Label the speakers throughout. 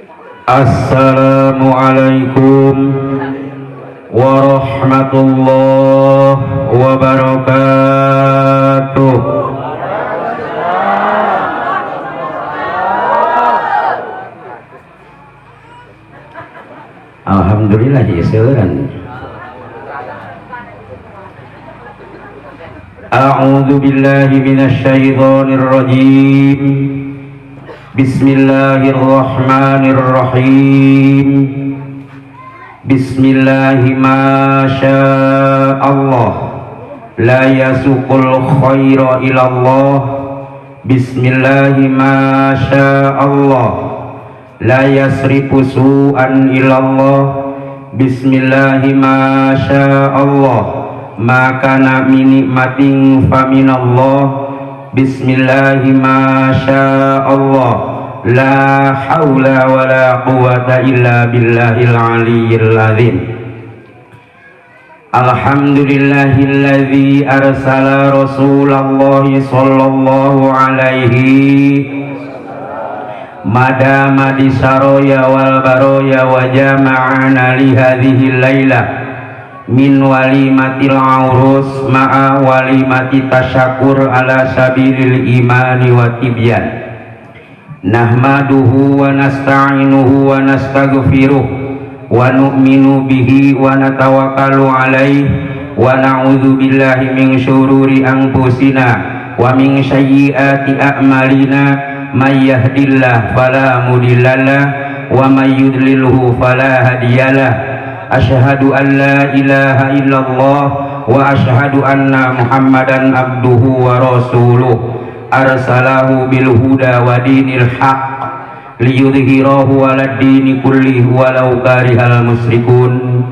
Speaker 1: Assalamualaikum warahmatullahi wabarakatuh. Alhamdulillah ya seueuran. A'udzu billahi minasyaitonir rajim. Bismillahirrahmanirrahim. Bismillahi ma Allah la yasuqul khaira ilallah. Bismillahi ma Allah la yasrifu su'an ilallah. Bismillahi ma Allah ma kana min nikmatin faminallah. Bismillahi ma Allah la haula wa la quwata illa billahil aliyyil azim. Alhamdulillahilladzi arsala rasulallahi sallallahu alaihi madama disaroya wal baroya wa jama'ana li hadhihi lailah min walimatil aurus ma'a walimati tasyakur ala sabilil imani wa tibyan. Nahmaduhu wa nasta'inuhu wa nastaghfiruh wa nu'minu bihi wa natawakkalu alaihi wa na'udzu billahi min syururi anfusina wa min sayyiati a'malina. May yahdihillahu fala mudhillalah wa may yudlilhu fala hadiyalah. Asyhadu an la ilaha illallah wa asyhadu anna Muhammadan abduhu wa rasuluh. Arsalahu bil huda wa dinil haqq liyudhhirahu 'alad dini kullihi walau karihal musyrikun.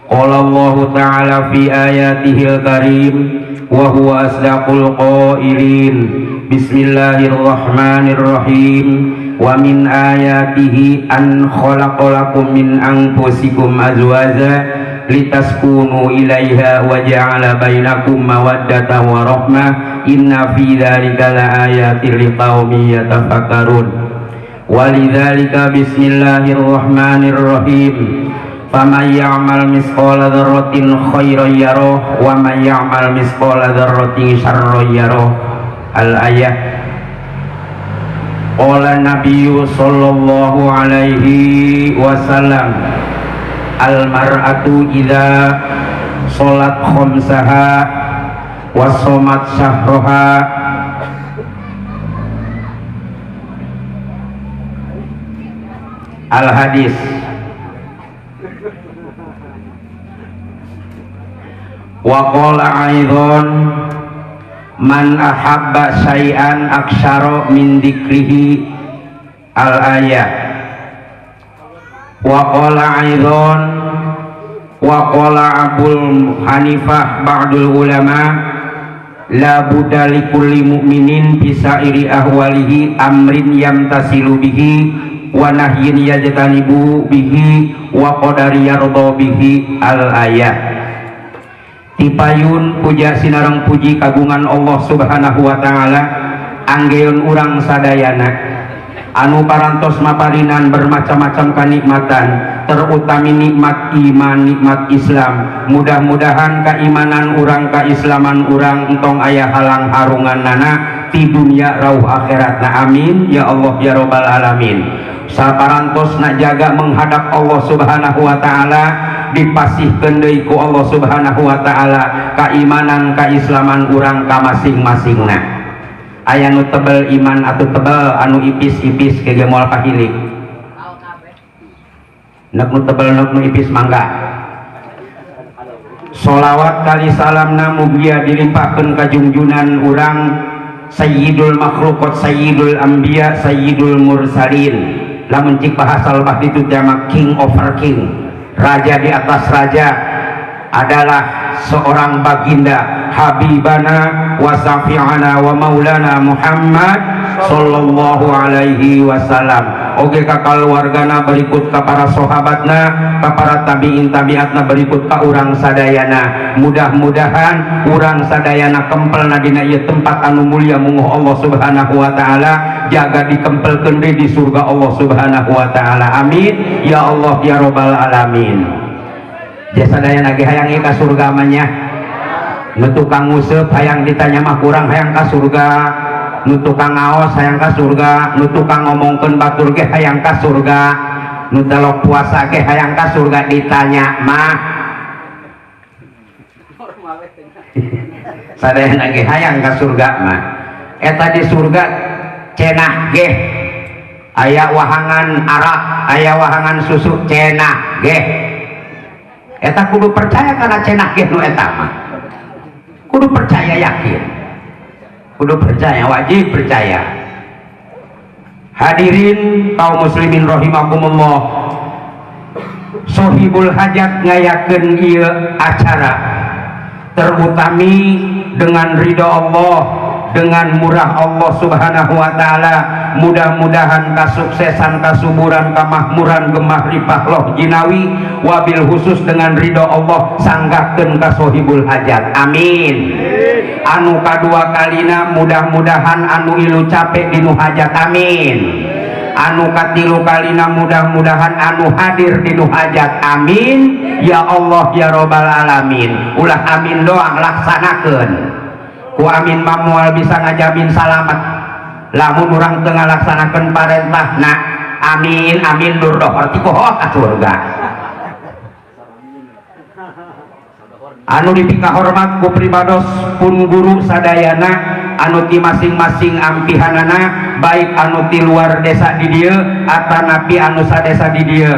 Speaker 1: Qala Allahu ta'ala fi ayatihil karim wa huwa asdaqul qailin. Bismillahirrahmanirrahim. Wa min ayatihi an khalaqalakum min anfusikum azwaja litaskunu ilaiha wa ja'ala bainakum mawaddatan wa rahmah. Inna fi dzalika laayatin liqaumin yatafakkarun. Walidzalika bismillahirrahmanirrahim. Faman ya'mal misqala dzarratin khairan yarah wa man ya'mal misqala dzarratin syarran yarah. Al-ayah. Qala Nabiyyu sallallahu alaihi wasallam, al-mar'atu idza sholat khamsaha wa shomat syahroha al-hadis. Wa qala aidhan man ahabba syai'an aksyara min dzikrihi al-ayah. Wa qala aidhan wa qala Abul Hanifah ba'dul ulama la budda likulli mu'minin bi sa'iri ahwalihi amrin yamtasilu bihi wa nahyin yajtanibu bihi wa qadari yarda bihi al-ayah. Tipayun puja sinareng puji kagungan Allah Subhanahu wa ta'ala anggeun urang sadayana anu parantos maparinan bermacam-macam kanikmatan, terutami nikmat iman, nikmat Islam. Mudah-mudahan keimanan urang, keislaman urang entong aya halang harungan nana ti dunia rauh akhirat. Nah, amin ya Allah ya robbal alamin. Saparantos nak jaga menghadap Allah Subhanahu wa ta'ala, dipasihkeun deui ku Allah Subhanahu wa ta'ala keimanan keislaman urang ka masing-masingna. Aya nu tebel iman atau tebel, anu ipis-ipis ge moal pahilik. Nek nu tebel nek nu ipis mangga. Sholawat kali salamna mugia dilimpahkeun ka junjunan urang Sayyidul makhluqat, Sayyidul anbiya, Sayyidul mursalin. Lamun cik bahasa lebah ditu jama king over king, raja di atas raja, adalah seorang baginda habibana wa safi'ana wa maulana Muhammad sallallahu alaihi wasallam. Oge ka kaluargana, berikut ka para sahabatna, ka para tabiin tabiatna, berikut ka urang sadayana. Mudah-mudahan urang sadayana kempelna dina ieu tempat anu mulia munguh Allah Subhanahu wa taala, jaga dikempelkeun deui di surga Allah Subhanahu wa taala. Amin ya Allah ya robbal alamin. Jasa sadayana ge hayang ieu ka surga mah nya. Nu tukang nguseup hayang ditanya mah kurang hayang ka surga, nu tukang ngaos hayang ka surga, nu tukang ngomongkeun batur ge hayang ka surga, nu telok puasa ge hayang ka surga ditanya mah. Sadayana ge hayang ka surga mah. Eta di surga cenah ge aya wahangan arak, aya wahangan susu cenah ge. Eta kudu percaya karena cenah ge nu eta mah. Kudu percaya, yakin, kudu percaya, wajib percaya. Hadirin kaum muslimin rahimakumullah, sohibul hajat ngayakeun ieu acara terutami dengan ridha Allah, dengan murah Allah Subhanahu wa taala. Mudah-mudahan kasuksesan, kasuburan, kamakmuran, gemah ripah loh jinawi, wabil khusus dengan ridha Allah sanggakeun ka sohibul hajat. Amin. Anu kadua kalina mudah-mudahan anu ilu capek dinu hajat. Amin. Anu katilu kalina mudah-mudahan anu hadir dinu hajat. Amin ya Allah ya robbal alamin. Ulah amin doang, laksanakeun. Ku amin mah moal bisa ngajamin salamet lamun urang teu ngalaksanakeun parentahna. Amin amin dur dohor ti poho ka surga. Anu dipikahormat ku pribados pun guru sadayana anu ti masing-masing ampihanana, baik anu ti luar desa di dieu atanapi anu sadesa di dieu.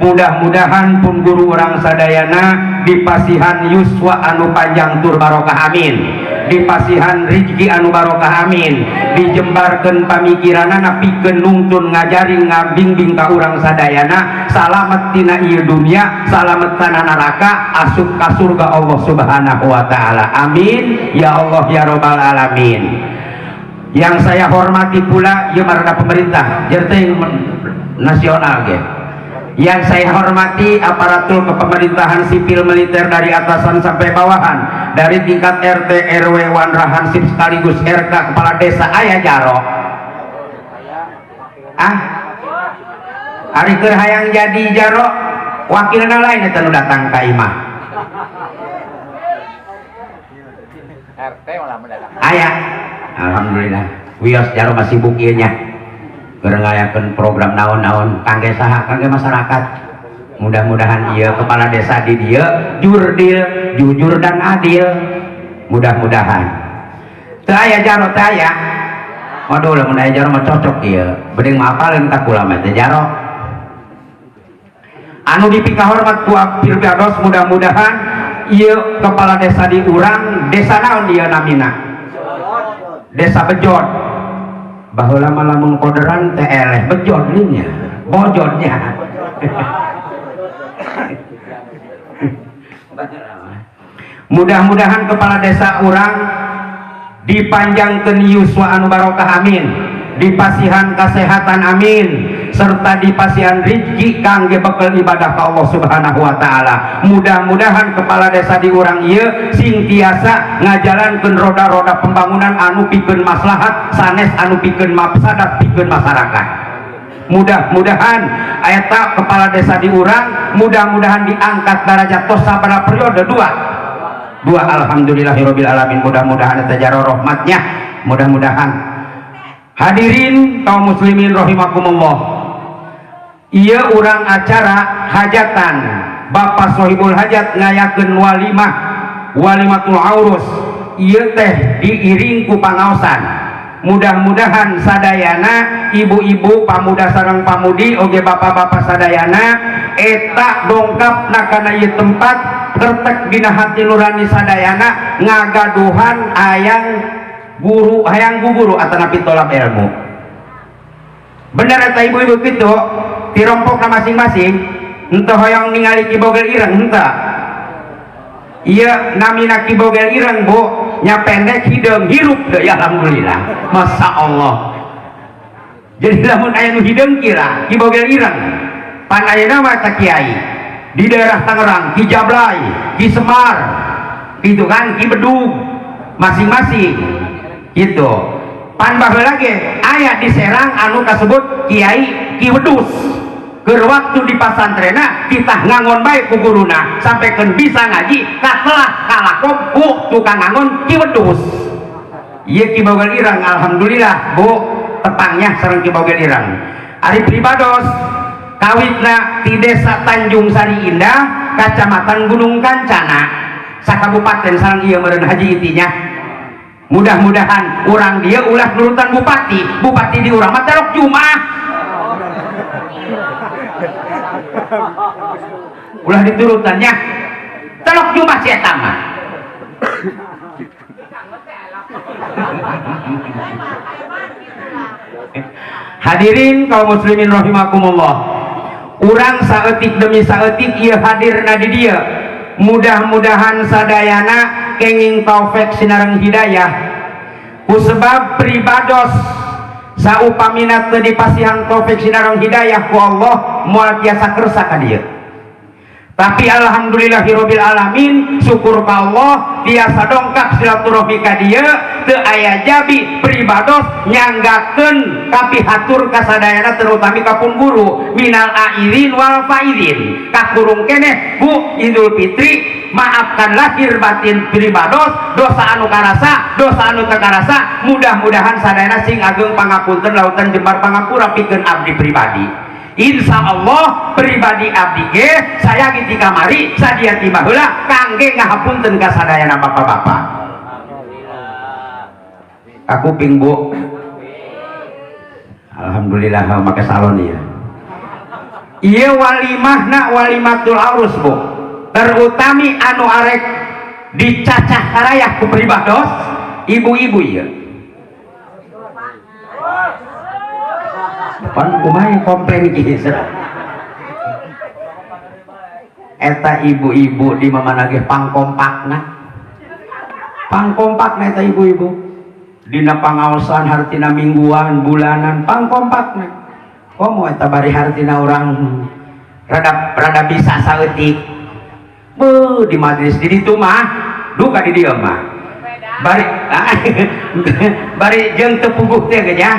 Speaker 1: Mudah-mudahan pun guru urang sadayana dipasihan yuswa anu panjang tur barokah. Amin. Dipasihan rizki anu barokah. Amin. Dijembarkeun pamikiranana pikeun nungtun ngajari ngabingbing ka urang sadayana, salamet tina ieu dunia, salamet kana neraka, asup ka surga Allah Subhanahu wa taala. Amin ya Allah ya robbal alamin. Yang saya hormati pula ieu marana pemerintah jeung nasional ge. Yang saya hormati aparatur kepemerintahan sipil militer dari atasan sampai bawahan, dari tingkat RT, RW, Wanra, Hansip sekaligus RK, kepala desa, aya jaro. Ah, ari keur hayang jadi jaro, wakilna lain eta nu datang ka imah.
Speaker 2: RT malah mendatang.
Speaker 1: Aya. Alhamdulillah. Wios jaro masih sibuk ieu nya. Keur ngayakeun program naon-naon kangge saha, kangge masyarakat. Mudah-mudahan ieu kepala desa di dieu jurdil, jujur dan adil. Mudah-mudahan. Teu aya jaro, teu aya. Waduh, lamun aya jaro mah cocok ieu. Bedeng mah apaleun ka kula mah teh jaro. Anu dipikahormat ku Firdaus, mudah-mudahan ieu kepala desa di urang, desa naon ieu namina? Desa Bejod. Baheula mah lamun koderan teh eleh bejod nya, bojodnya. Mudah-mudahan kepala desa urang dipanjangkeun yuswa anu barokah. Amin. Dipasihan kesehatan. Amin. Serta dipasihan rizki kangge bekal ibadah ka Allah Subhanahu wa taala. Mudah-mudahan kepala desa di urang ieu sing tiasa ngajalankeun roda-roda pembangunan anu pikeun maslahat sanes anu pikeun mafsadat pikeun masyarakat. Mudah-mudahan eta kepala desa di urang mudah-mudahan diangkat derajat tos sabaraha periode, dua. Dua, alhamdulillahirabbil alamin. Mudah-mudahan eta jaro rahmatnya, mudah-mudahan. Hadirin kaum muslimin rahimakumullah, ieu urang acara hajatan Bapak Sohibul Hajat ngayakeun walimah, walimatul aurus ieu teh diiring ku pangaosan. Mudah-mudahan sadayana ibu-ibu, pamuda sareng pamudi oge bapak-bapak sadayana eta dongkapna kana ieu tempat kertek dina hati nurani sadayana ngagaduhan hayang guru, hayang guru atanapi tolab ilmu. Bener eta ibu-ibu kitu tirompokna masing-masing, henteu hoyong ningali Ki Bogel ireng henteu. Ieu namina Ki Bogel ireng bu, nya pendek hideung hirup deui, alhamdulillah. Masya Allah. Jadi lamun aya nu hideung kira Ki Bogel Ireng, pan ayeuna mah eta kiai di daerah Tangerang, Ki Jablay, Ki Semar gitu kan, Ki Bedug masing-masing gitu. Pan baheula ge aya di Serang anu kasebut Kiai Ki Wedus. Keur waktu di pasantrena kita ngangon bae ku guruna sampaikan bisa ngaji katelah kalakob ku tukang ngangon Ki Wedus. Ieu Ki Bogel Ireng, alhamdulillah Bu, tepangnya sareng Ki Bogel Ireng. Ari pribados kawitna di Desa Tanjung Sari Indah, Kacamatan Gunung Kancana, sakabupaten sareng ieu meureun Haji Itinya. Mudah-mudahan urang dia ulah nurutan bupati, bupati di urang mah terok Jumaah. Ulah diturutannya telok Jumat si eta mah. Hadirin kaum muslimin rahimakumullah, urang saeutik demi saeutik ieu hadirna di dieu. Mudah-mudahan sadayana kenging taufik sinareng hidayah. Kusebab pribados saupamina teu dipasihan taufik sinareng hidayah ku Allah moal tiasa kersa ka dieu. Tapi alhamdulillahirabbil alamin, syukur ka Allah tiasa dongkap silaturahmi ka dieu, teu aya jabi pribados nyanggakeun kapihatur ka sadayana terutami ka pun guru minal aidin wal faidin. Kakurung keneh Bu Idul Fitri, maafkan lahir batin pribados, dosa anu karasa, dosa anu teu karasa, mudah-mudahan sadayana sing ageng pangapunten lautan jembar pangapura pikeun abdi pribadi. Insya Allah pribadi abdi ge saya di kamari sadia ti baheula kangge ngahapunten ka sadayana bapak-bapak. Aku ping Bu. Alhamdulillah make salon ieu. Ieu walimahna walimatul arus Bu. Terutami anu arek dicacah karayah ku pribados ibu-ibu ieu. Pan kumaha komplain kieu. Eta ibu-ibu di mana ge pangkompakna. Pangkompakna eta ibu-ibu. Dina pangaosan hartina mingguan, bulanan pangkompakna. Komo eta bari hartina urang rada bisa saeutik. Beuh di majelis di ditu mah duka di dieu mah. Bari bari jeung teu puguh teh ge nya.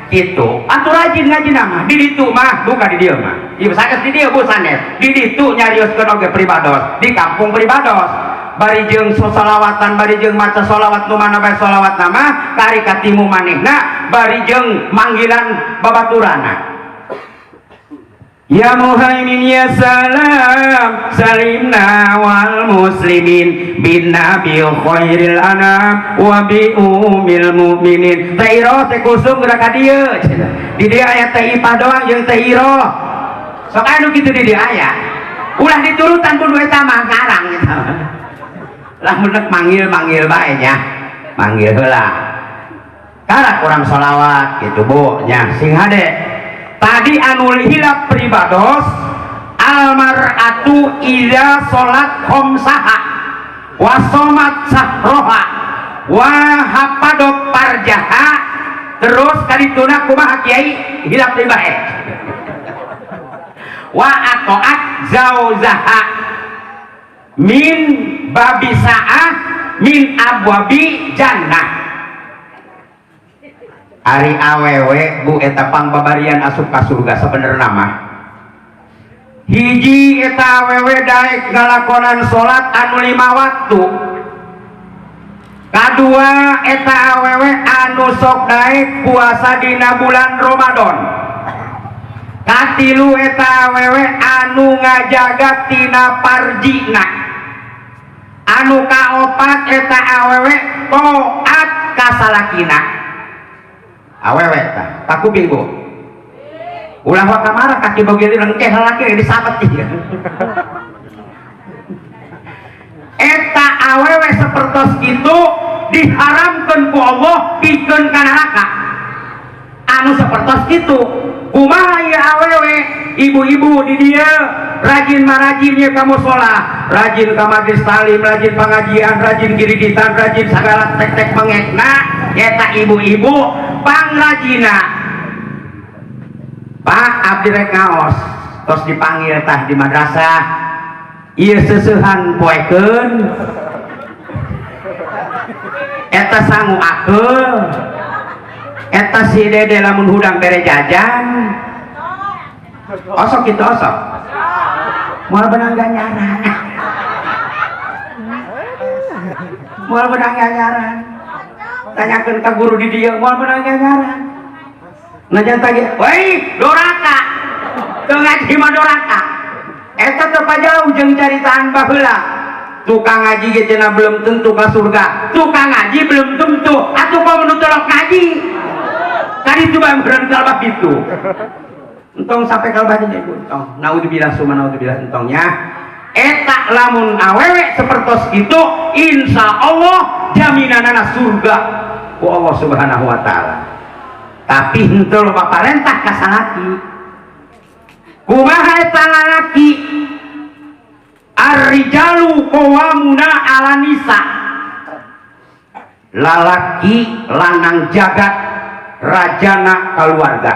Speaker 1: Gitu. Atuh rajin ngaji nama di ditu mah bukan di dieu mah. Ieu sanes di dieu bu sanes. Di ditu nyarioskeun oge pribados, di kampung pribados. Bari jeung sosalawatan, bari jeung maca solawat nu mana bae solawat nama, kari katimu manehna, bari jeung manggilan babaturana. Ya Muhaimin ya salam salimna wal muslimin bin nabi khairil anam wa bi umil mu'minin. Teh Iroh teh kusum geura ka dieu cenah. Di dieu aya teh Ipah doang jeung teh Iroh. Sok anu kitu di dieu aya. Ulah diturutan pun eta mah ngarang eta. Lamun rek manggil-manggil bae nya. Manggil heula. Karak urang sholawat gitu Bu nya sing hade. Tadi anu hilap pribados almar'atu idza sholat khomsaha wa somat sahroha wa hapadok parjaha terus kadituna kumaha kiai hilap deui bae wa atoat zauzaha min babisaah min abwabi jannah. Ari awewe Bu eta pangbabarian asup ka surga sabenerna mah. Hiji eta awewe daek ngalakonan salat anu 5 waktu. Kadua eta awewe anu sok daek puasa dina bulan Ramadan. Katilu eta awewe anu ngajaga tina parjina. Anu kaopat eta awewe taat ka salakina. Awewe tah takuping Bu. Ulah waka marah kaki bogel rengkeh lalaki disabet ieu. Eta awewe sapertos kitu diharamkeun ku Allah pikeun ka neraka. Anu sapertos kitu kumaha ieu awewe ibu-ibu di dieu rajin marajin ieu ka musala, rajin ka majelis talim, rajin pengajian, rajin girigitan, rajin sagala tek-tek mengekna eta ibu-ibu pangrajina. Pak, abdi rek ngaos, tos dipanggil tah di madrasah. Ieu seuseuhan poekeun, eta sangu akeul, eta si Dede lamun hudang bere jajan. Osok gitu, osok moal benang ganjaran, moal benang ganjaran. Tanyakeun ka guru di dieu, moal benang ganjaran. Najan tadi, woi doraka, teu ngaji mah doraka. Eta teu pajauh jeung caritaan baheula. Tukang ngaji ge cenah belum tentu ka surga, tukang ngaji belum tentu. Atuh komo nu teu ngaji? Kan itu bae meureun kalbah itu. Entong sampai kalbah dinya ibu, entong. Naudzubillah summa naudzubillah, entongnya. Eta lamun awewe sepertos itu, insya Allah jaminanana surga ku Allah Subhanahu wa taala. Tapi henteu loba parentah ka salaki. Kumaha eta lalaki? Ar-rijalu qawwamuna 'ala nisa. Lalaki lanang jagat rajana keluarga.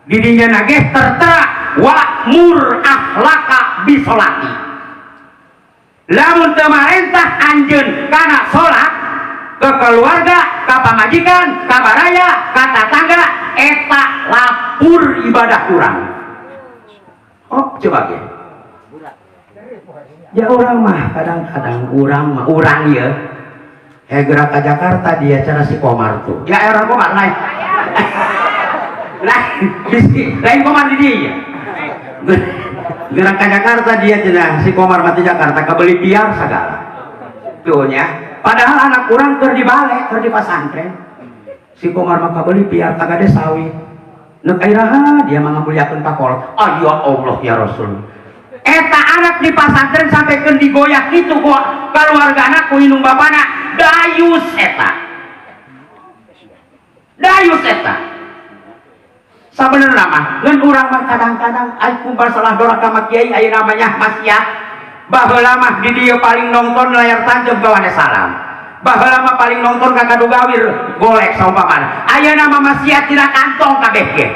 Speaker 1: Didinya nageh tertera wa'mur ahlaka bisolati. Lamun teu marentah anjeun kana salat ke keluarga, ka pamajikan, ka baraya, ka tatangga, eta lapur ibadah kurang. Oh, coba ge. Ya urang mah kadang-kadang urang mah urang ieu. Gerak ke Jakarta dia cara si Komar tuh. Ya orang Komar lain. Lain, lain Komar di dia. Gerak ke Jakarta dia cenah si Komar mati Jakarta kebeli biar segala. Tuh nya. Padahal anak urang keur di bale, keur di pasantren. Si Komar mah kabeli biar kagade sawi. Neuk iraha dia mah ngamuliakeun pakolot. Ah ya Allah ya Rasul. Eta anak di pasantren sampai keun digoyak kitu ku keluargana ku indung bapana, dayus eta. Dayus eta. Sabenerna mah ngan urang mah kadang-kadang ai kumpul salah doraka ka kiai aya namanya maksiat. Baheula mah di dieu paling nonton layar tancap gawane salam. Baheula mah paling nonton ka Kadu Gawir golek saumpamana. Ayeuna mah maksiat tina kantong kabeh ge.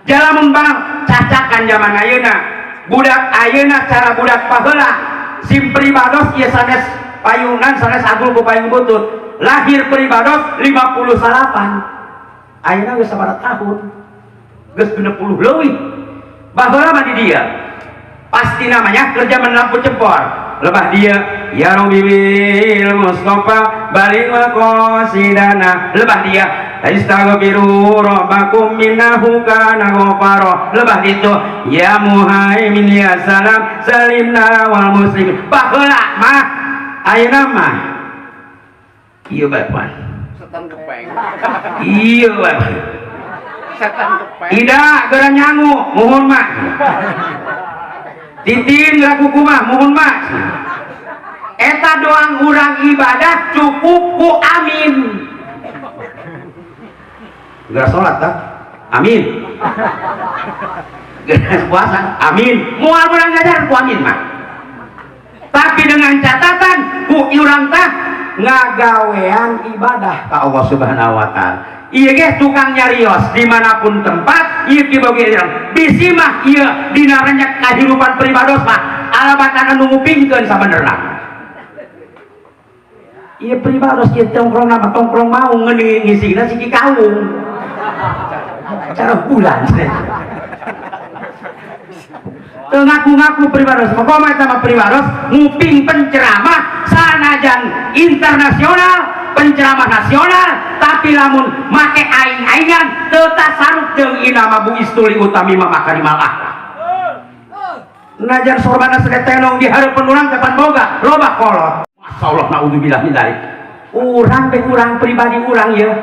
Speaker 1: Jalamun bang cacakan zaman ayeuna. Budak ayeuna cara budak baheula sim pribados ieu sanes payunan sanes agul ku payung butut. Lahir pribados 58. Ayeuna geus sabaraha tahun? Geus 60 leuwih. Baheula mah di dia pasti namanya kerja lampu cepor. Lebah dia ya Rabbi bil Mustafa baligh maqasidana. Lebah dia astaghfiru rabbakum innahu kana ghafara. Lebah itu ya muhaimin ya salam salimna wal muslimin. Baheula mah ayeuna mah ieu bae pan.
Speaker 2: Setan kepeng.
Speaker 1: Ieu bae.
Speaker 2: Setan kepeng.
Speaker 1: Ida geura nyangu muhun mah. Titin laku kumah muhun mah. Eta doang urang ibadah cukup ku amin. Geura salat tah? Amin. Geura puasa? Amin. Moal urang ngajar ku amin mah. Tapi dengan catatan ku urang tah ngagawean ibadah ka Allah Subhanahu wa taala. Ieu ge tukang nyarios dimanapun tempat, ieu ki boge urang. Bisi mah ieu dina renyek kahirupan pribados mah alabatan anu ngupingkeun sabenerna. Ieu pribados ieu tongkrong mah tongkrong mau ngeuni ngisina si Ki Kawung. Cara bulan. Teu ngaku-ngaku pribados, pokoknya eta mah pribados nguping penceramah sanajan internasional, penceramah nasional, tapi lamun make aing-aingan teu tasaruk jeung inama bu istuli utami makarimal akhlak. Najan sorbana sedetenong di hareupeun urang teh pan boga loba kolot. Masyaallah naudzubillah min dzalik. Urang teh urang pribadi urang ieu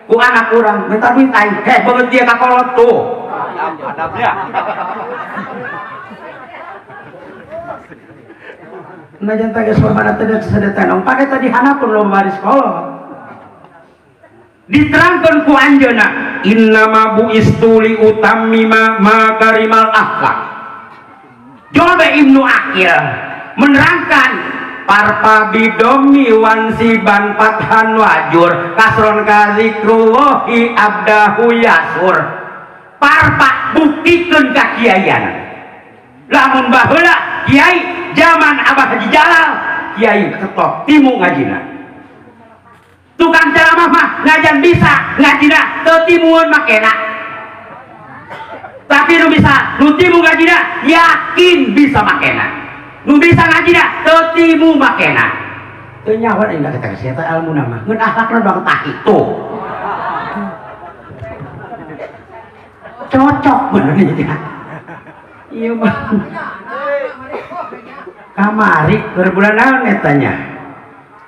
Speaker 1: ku anak urang minta duit aing, heh beungeut dia ka kolot tuh.
Speaker 2: Adabnya.
Speaker 1: Najan teh geus sorbana teh sedetenong pade tadi hanapun loba baris kolot. Diterangkan ku anjeunna innama buistu li utammima makarimal akhlak. Jolbe Ibnu Aqil menerangkan Parpa bidomi wansiban fathan wajur kasron kazikrullahi abdahu yasur. Parpa buktikeun ka kiaian. Lamun baheula kiai zaman Abah Haji Jalal kiai ketok timu ngajina. Tukang ceramah mah ngajan bisa ngajina teu timueun makena. Tapi nu bisa nu timu ngajina yakin bisa makena. Nu bisa ngajina teu timu makena. Teu nyawa aing kata ka eta ilmuna mah. Ngeun akhlakna doang tah itu. Cocok bener nih. Iya mah. Kamari keur bulan naon eta nya?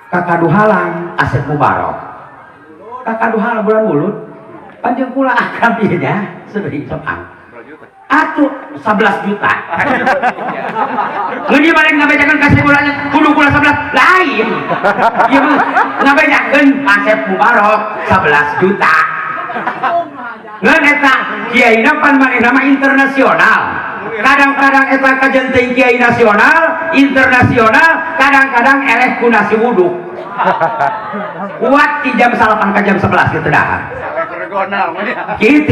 Speaker 1: Kakaduhalang Asep Mubarok. Kakaduhalang bulan mulut. Panjang kula akrab ieu nya, sedih sopang. Atuh 11 juta. Ngeun ieu balik ngabejakeun ka Asep bulannya kudu kula 11 lain. Ieu mah ngabejakeun Asep Mubarok 11 juta. Ngeun eta kiaina pan manehna mah internasional. Kadang-kadang eta kajen teuing kiai nasional, internasional, kadang-kadang eleh ku nasi uduk. Kuat di jam 8 ke jam 11 gitu dah. Gitu.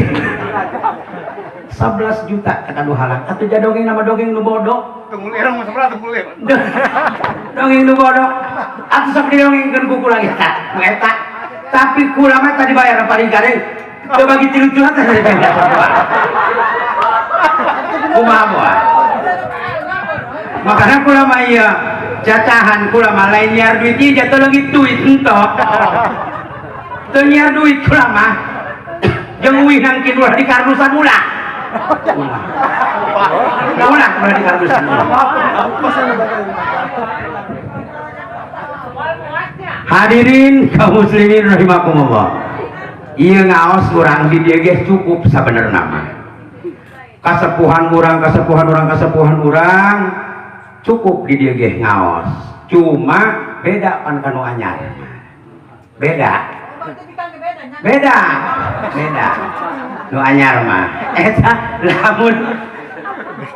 Speaker 1: 11 juta kata nu halang. Atuh ja dongeng nama dongeng nu bodoh.
Speaker 2: Tunggul ireng mah sebelah tunggul ireng.
Speaker 1: Dongeng nu bodoh. Atuh sok didongengkeun ku kula eta. Nu eta. Tapi kula mah tadi bayar paling kare. Teu bagi 3 juta teh dari beda. Kumaha moal. Makanya kula mah ieu cacahan kula mah lain nyiar duit ieu jatuh leungit duit entok. Teu nyiar duit kula mah. Jeung uih nangkin ulah di kardusan ulah. Ulah. Ulah ulah di kardusan ulah. Hadirin kaum muslimin rahimakumullah. Ieu ngaos urang di dieu ge cukup sabenerna mah. Kasepuhan urang, kasepuhan urang, kasepuhan urang cukup di dieu ge ngaos. Cuma beda pan kanu anyar. Beda. Beda. Beda. Nu anyar mah eta lamun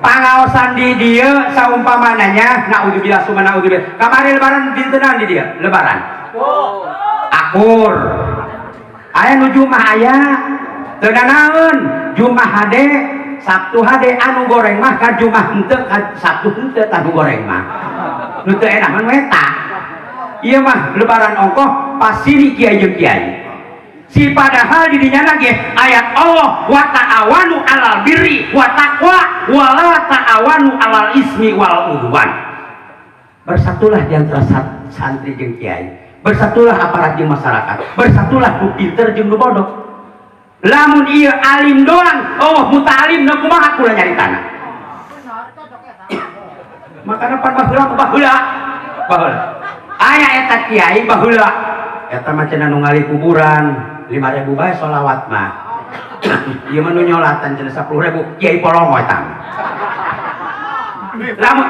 Speaker 1: pangaosan di dieu saumpamananya naudzubillah summa naudzubillah. Kamari lebaran dintenan di dieu lebaran. Akur. Aya nu Jumat aya teu nanaon Jumat hade Sabtu hade anu goreng mah ka Jumat henteu ka Sabtu henteu tah nu goreng mah. Nu teu enak mah nu eta. Ieu mah lebaran ongkoh pasiri kiai jeung kiai. Si padahal di dinya lagi ayat Allah wa ta'awanu 'alal birri wa taqwa wa la ta'awanu 'alal ismi wal udwan. Bersatulah di antara santri jeung kiai, bersatulah aparat jeung masyarakat, bersatulah nu pinter jeung nu bodoh. Lamun ieu alim doang, oh muta'alim nu kumaha kula nyaritana. Makana pan baheula baheula. Baheula. Aya eta kiai baheula. Eta mah cenah nu ngali kuburan 5.000 bae sholawat mah. Ieu mah nu nyolatan cenah 10.000 kiai polongo eta. Lamun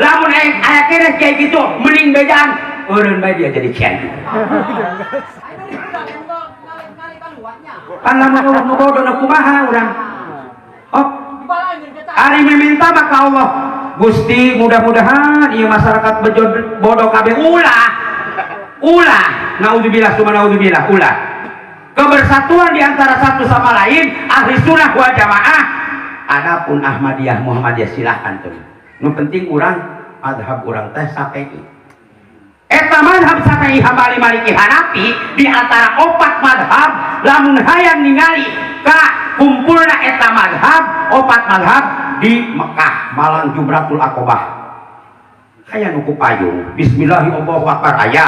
Speaker 1: lamun aya keneh kiai kitu mending bejaan eureun bae dia jadi kiai. Pan lamun nu bodoh nu kumaha urang. Hop. Ari meminta maka Allah Gusti mudah-mudahan ieu masyarakat bejo bodoh kabeh ulah. Ulah, naudzubillah summa naudzubillah, ulah. Kebersatuan di antara satu sama lain ahli sunnah wal jamaah. Adapun Ahmadiyah Muhammadiyah silahkan tuh. Nu penting urang madhab urang teh Syafi'i. Eta madhab Syafi'i Hambali Maliki Hanafi di antara opat madhab lamun hayang ningali ka kumpulna eta madhab opat madhab di Mekah Malang Jumratul Aqobah. Aya nu ku payung bismillahirrahmanirrahim akbar aya.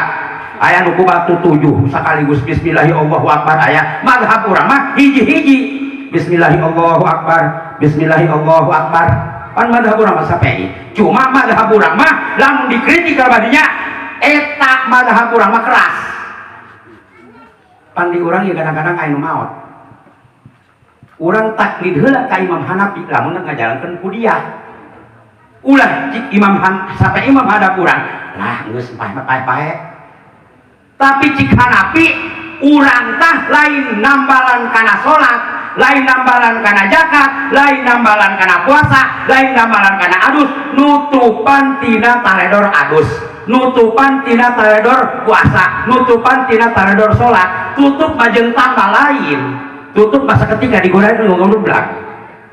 Speaker 1: Aya nu ku batu 7 sekaligus bismillahirrahmanirrahim akbar aya. Madhab urang mah hiji-hiji bismillahirrahmanirrahim akbar bismillahirrahmanirrahim akbar. Pan madhab urang mah Syafi'i. Cuma madhab urang mah lamun dikritik kalabadinya eta madhab urang mah keras. Pan di urang ya kadang-kadang aya nu maot. Urang taklid heula ka Imam Hanafi lamun ngajalankeun kuliah. Ulah cik Imam sampai Imam hadap urang lah geus paeh-paeh. Tapi cik Hanafi urang tah lain nambalan kana salat, Lain nambalan kana zakat, lain nambalan kana puasa, lain nambalan kana adus, nutupan tina taledor adus, nutupan tina taledor puasa, nutupan tina taledor sholat. Tutup majeng tambal lain. Tutup masa ketika digoreng ngobrol.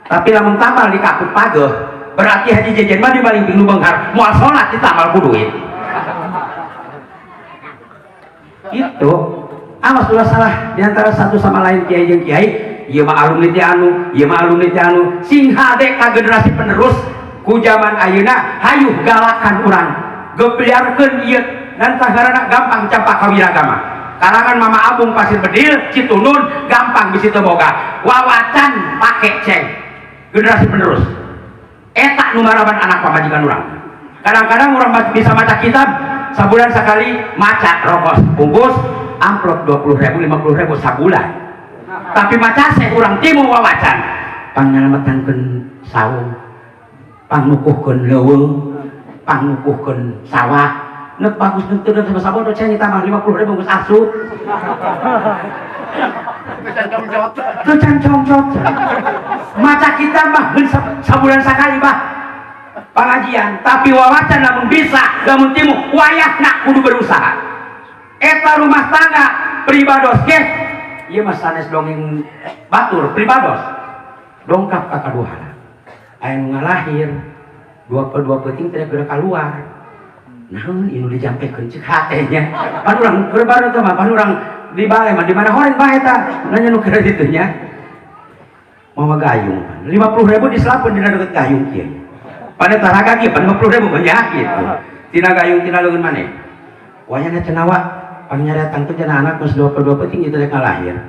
Speaker 1: Tapi lamun tambal di kapuk pageh, berarti Haji Jejen mah dibaling nu beunghar, moal salat ditambal ku duit. Itu awas ulah salah di antara satu sama lain kiai jeung kiai, ieu mah alumni ti anu, ieu mah alumni ti anu, sing hade ka generasi penerus ku zaman ayeuna hayuh galakan urang. Gebyarkeun ieu dan ngaranna gampang campak kawiragama. Karangan Mama Abung Pasir Bedil, Citunun, gampang bisi teu boga. Wawacan pake ceng. Generasi penerus. Eta nu maraban anak pamajikan urang. Kadang-kadang urang bisa maca kitab sabulan sekali maca rokok bungkus amplop 20.000 50.000 sabulan. Tapi maca seh urang timu wawacan. Pangnyalametankeun saung, pangnukuhkeun leuweung, pangnukuhkeun sawah. Nek bagus nek teu sama sabodo ceng tambah 50.000 geus asup.
Speaker 2: Can congcot.
Speaker 1: Teu can congcot. Maca kitab mah geus sabulan sakali bah pengajian, tapi wawacan lamun bisa, lamun timu wayahna kudu berusaha. Eta rumah tangga pribados ge, ieu mah sanes dongeng batur pribados. Dongkap ka kaduhana. Aya nu ngalahir 22 peuting teh geura kaluar. Naon ieu nu dijampekeun ceuk hate nya. Pan urang keur baru teh mah pan urang di bale mah di mana horeng bae eta. Nanya nu keur ditu nya. Mawa gayung 50.000 diselapun dina deukeut gayung kieu. Pada taraga kieu pan 50.000 banyak gitu. Tina gayung tina leungeun maneh. Wayahna cenah wa pangnyariatan teh cenah anak geus 22 peuting ieu teh kalahir.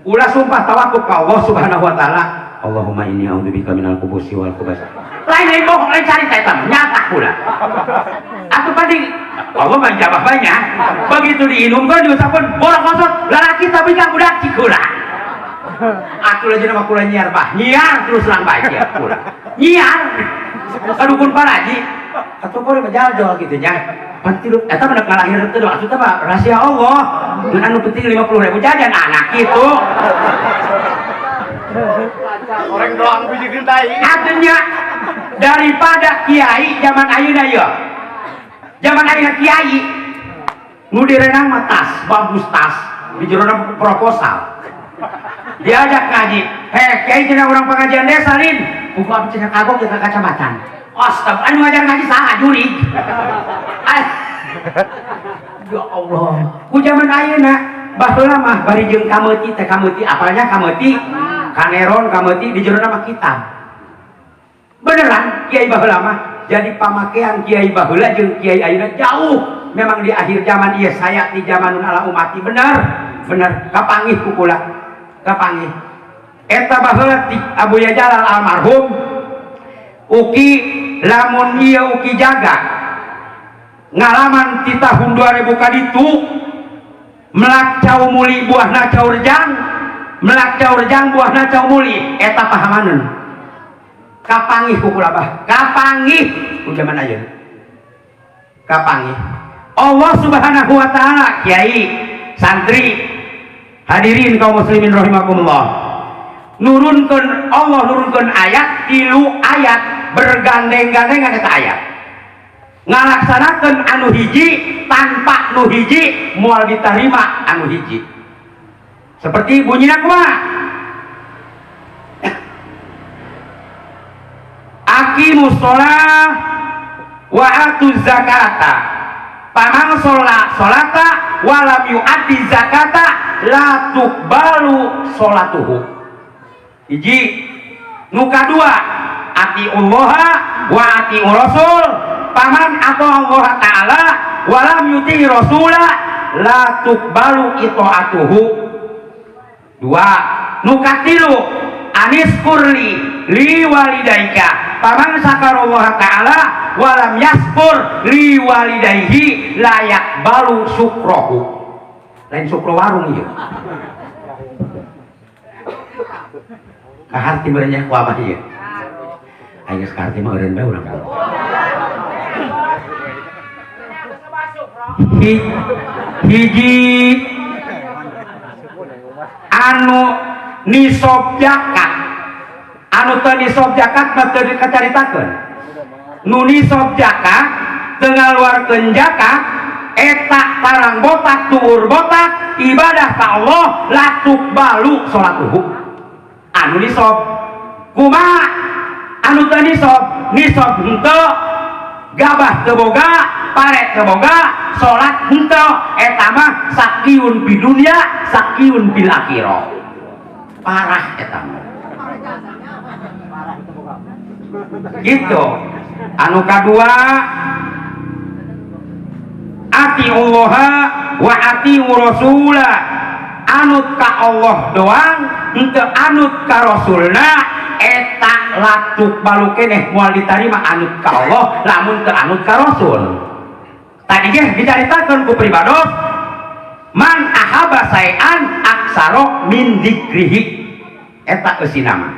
Speaker 1: Ulah sumpah tawakuf ka Allah Subhanahu wa taala. Allahumma inni a'udzubika minal khubusi wal khubas. Lain lain bohong, lain cari eta mah nyata pula. Atuh padi Allah mah jabah banyak. Begitu diinumkeun diusapkeun borok kosot lalaki tapi ka budak cikula. Atuh lah jenama kula nyiar bah, nyiar terus lang baik ya kula. Nyiar. Kadukun paraji. Atuh kore mah jajol kitu nya. Pan tilu eta mah ngalahir teh atuh teh mah rahasia Allah. Mun anu penting 50.000 jajan anak kitu.
Speaker 2: Orang doang bijikin tai.
Speaker 1: Artinya daripada kiai zaman ayeuna ieu. Zaman ayeuna kiai nu direnang mah tas, bagus tas, di jerona proposal. Diajak ngaji, heh kiai cenah urang pengajian desa lin, buku abdi cenah kagok jeung kacamatan. Astag, anu ngajar ngaji saha jurig. Ya Allah, ku zaman ayeuna baheula mah bari jeung kameuti teh kameuti apalnya kameuti, kaneron kameuti di jerona mah kitab. Beneran kiai baheula mah jadi pamakean kiai baheula jeung kiai ayeuna jauh. Memang di akhir zaman ieu saya di zaman ala umati bener, bener kapanggih ku kula. Kapanggih. Eta baheula ti Abu Jalal almarhum uki lamun ieu uki jaga ngalaman ti tahun 2000 kaditu melak cau muli buahna cau rejang, melak cau rejang buahna cau muli, eta pahamaneun. Kapanggih ku kula bah, kapanggih ku zaman ayeuna. Kapanggih. Allah Subhanahu wa taala kiai, santri, hadirin kaum muslimin rahimakumullah. Nurunkeun Allah nurunkeun ayat 3 ayat bergandeng-gandengan eta ayat. Ngalaksanakeun anu hiji tanpa nu hiji moal ditarima anu hiji. Seperti bunyina kumaha? Aqimus shalah wa atuz zakata. Pamang sholat sholata walam yu'addi zakata la tuqbalu sholatuhu. Hiji. Nu kadua atiullaha wa atiur rasul. Paman atau Allah Ta'ala walam yuti rasula la tuqbalu itaatuhu. Dua. Nu katilu anis kurli li walidaika. Paman sakarallah Ta'ala walam yaskur li walidaihi layak balu sukrohu. Lain sukro warung ieu. Kaharti meureun ku abah ieu. Aing geus kaharti mah eureun bae urang. Hiji anu Nisob zakat, anu teu nisob zakat mah teu dicaritakeun. Nu nisob zakat teu ngaluarkeun zakat, eta tarang botak tuur botak, ibadah ka Allah la tuqbalu salatuhu. Anu nisob kumaha? Anu teu nisob, nisob henteu, gabah teu boga, pare teu boga, salat henteu, eta mah syaqiyyun di dunya, syaqiyyun fil akhirah. Parah eta mah gitu. Anu kadua, athi'ullaha wa athi'u rasula. Anut ka Allah doang, henteu anut ka rasulna, eta la tuqbalu keneh, moal ditarima anut ka Allah lamun teu anut ka rasul. Tadi ge dicaritakeun ku pribados, man ahabba syai'an aktsara min dzikrihi, eta eusina mah.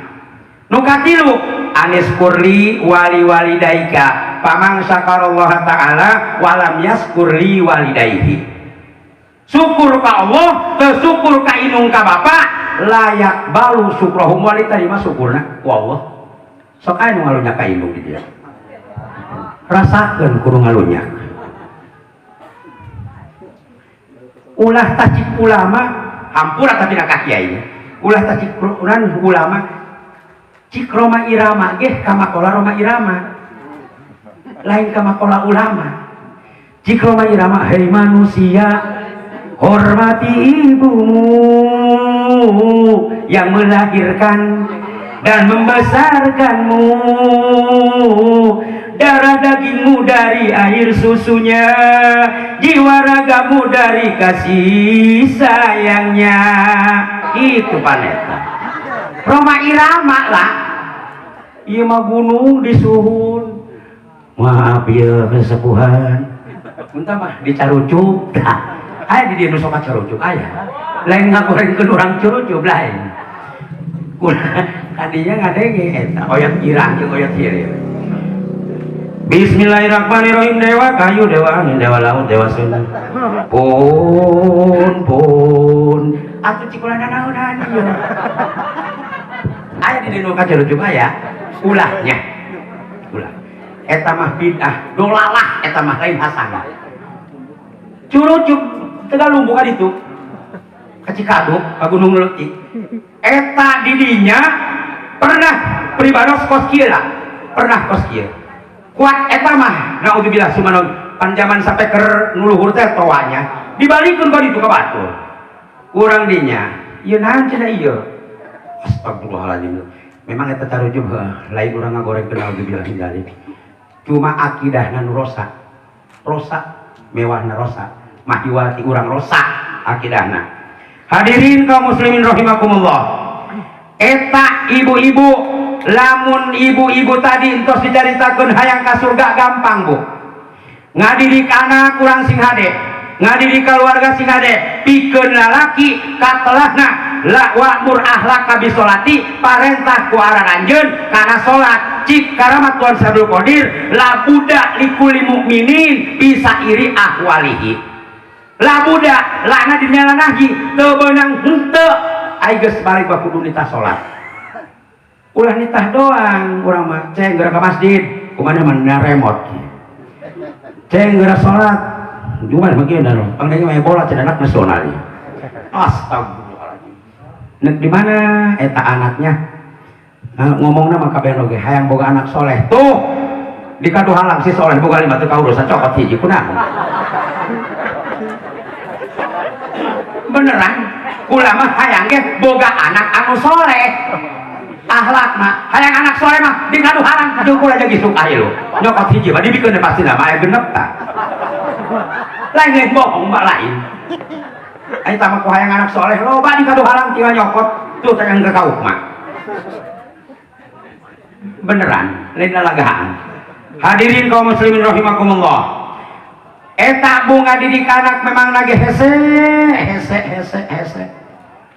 Speaker 1: Nu katilu, anisykurli wali walidaika, faman syakarallaha ta'ala walam yaskur li walidaihi. Syukur ka Allah teu syukur ka indung ka bapa, la yaqbalu syukrohu, moal diterima syukurna ku Allah. Sok aya nu ngalunya ka indung di dieu, rasakeun kudu ngalunya. Ulah tacik ulama hampura tapi ka kiai, ulah tacik urang ulama cik Rhoma Irama ge kamakola Rhoma Irama, lain kamakola ulama. Cik Rhoma Irama, hei manusia, hormati ibumu yang melahirkan dan membesarkanmu, darah dagingmu dari air susunya, jiwa ragamu dari kasih sayangnya. Itu paneta Rhoma Irama lah. Ieu mah gunung disuhun, maaf ya kesepuhan, entah mah dicarucuk dah. Aya di dieu nu sok kacarucuk, aya lain ngagorengkeun urang curucuk, lain kadinya ngadenge eta oyot irang jeung oyot hilir. Bismillahirrahmanirrahim. Dewa kayu, dewa angin, dewa laut, dewa sungai, pun pun atuh cikulana naonan ieu. Aya di dieu nu kacarucuk, aya ulahnya, ulah eta mah bid'ah dolalah, eta mah lain hasanah. Curucuk tegal lumbu ka ditu ka Cikaduk ka Gunung Leutik eta didinya pernah pribados kos kieu lah, pernah kos kieu kuat eta mah. Naudzubillah sumanon panjaman sampai ker nuluhur teh toanya dibalikeun ka ditu ka batur kurang dinya ieu naon cenah ieu. Astagfirullahaladzim, memang eta carucuk lain urang ngagorengkeun, naudzubillah min dzalik, cuma akidahna nu rosak, rosak mewahna, rosak mahiwati urang, rosak akidahna. Hadirin kaum muslimin rahimakumullah, eta ibu-ibu, lamun ibu-ibu tadi entos dicaritakeun hayang ka surga gampang, Bu. Ngadidik anak kurang sing hade, ngadidik keluarga sing hade, pikeun lalaki katelahna la wa'mur ahlaka bisolati, parentah ku aran anjeun kana salat. Cik karamat Tuhan Syekh Abdul Qadir, la budda likulli mukminin bisa iri ahwalihi, la budda lana dinyala nahi teu beunang henteu. Ai geus balik mah kudu nitah salat, ulah nitah doang. Urang mah ceng geura ka masjid, kumaha mah remote, ceng geura salat, cuma bagian dah pangdanya main bola cenah anak nasional. Astagfirullahaladzim, nek di mana eta anaknya? Nah, ngomongna mah kabeh oge hayang boga anak soleh, tuh di kadu halang si soleh boga lima teu kaurusan, cokot hiji kunaon. Beneran kula mah hayang ge boga anak anu soleh akhlakna, hayang anak soleh mah di kadu halang jeung kula jadi suka ieu nyokot hiji mah dibikeun pasti mah aya genep ta, lain lain bohong mbak, lain. Ayo tamak ku hayang anak soleh loba di kadu halang tinggal nyokot tuh tanya ke kauk mah beneran lain lalagaan. Hadirin kaum muslimin rahimakumullah, eta bunga didik anak memang lagi hese hese hese hese.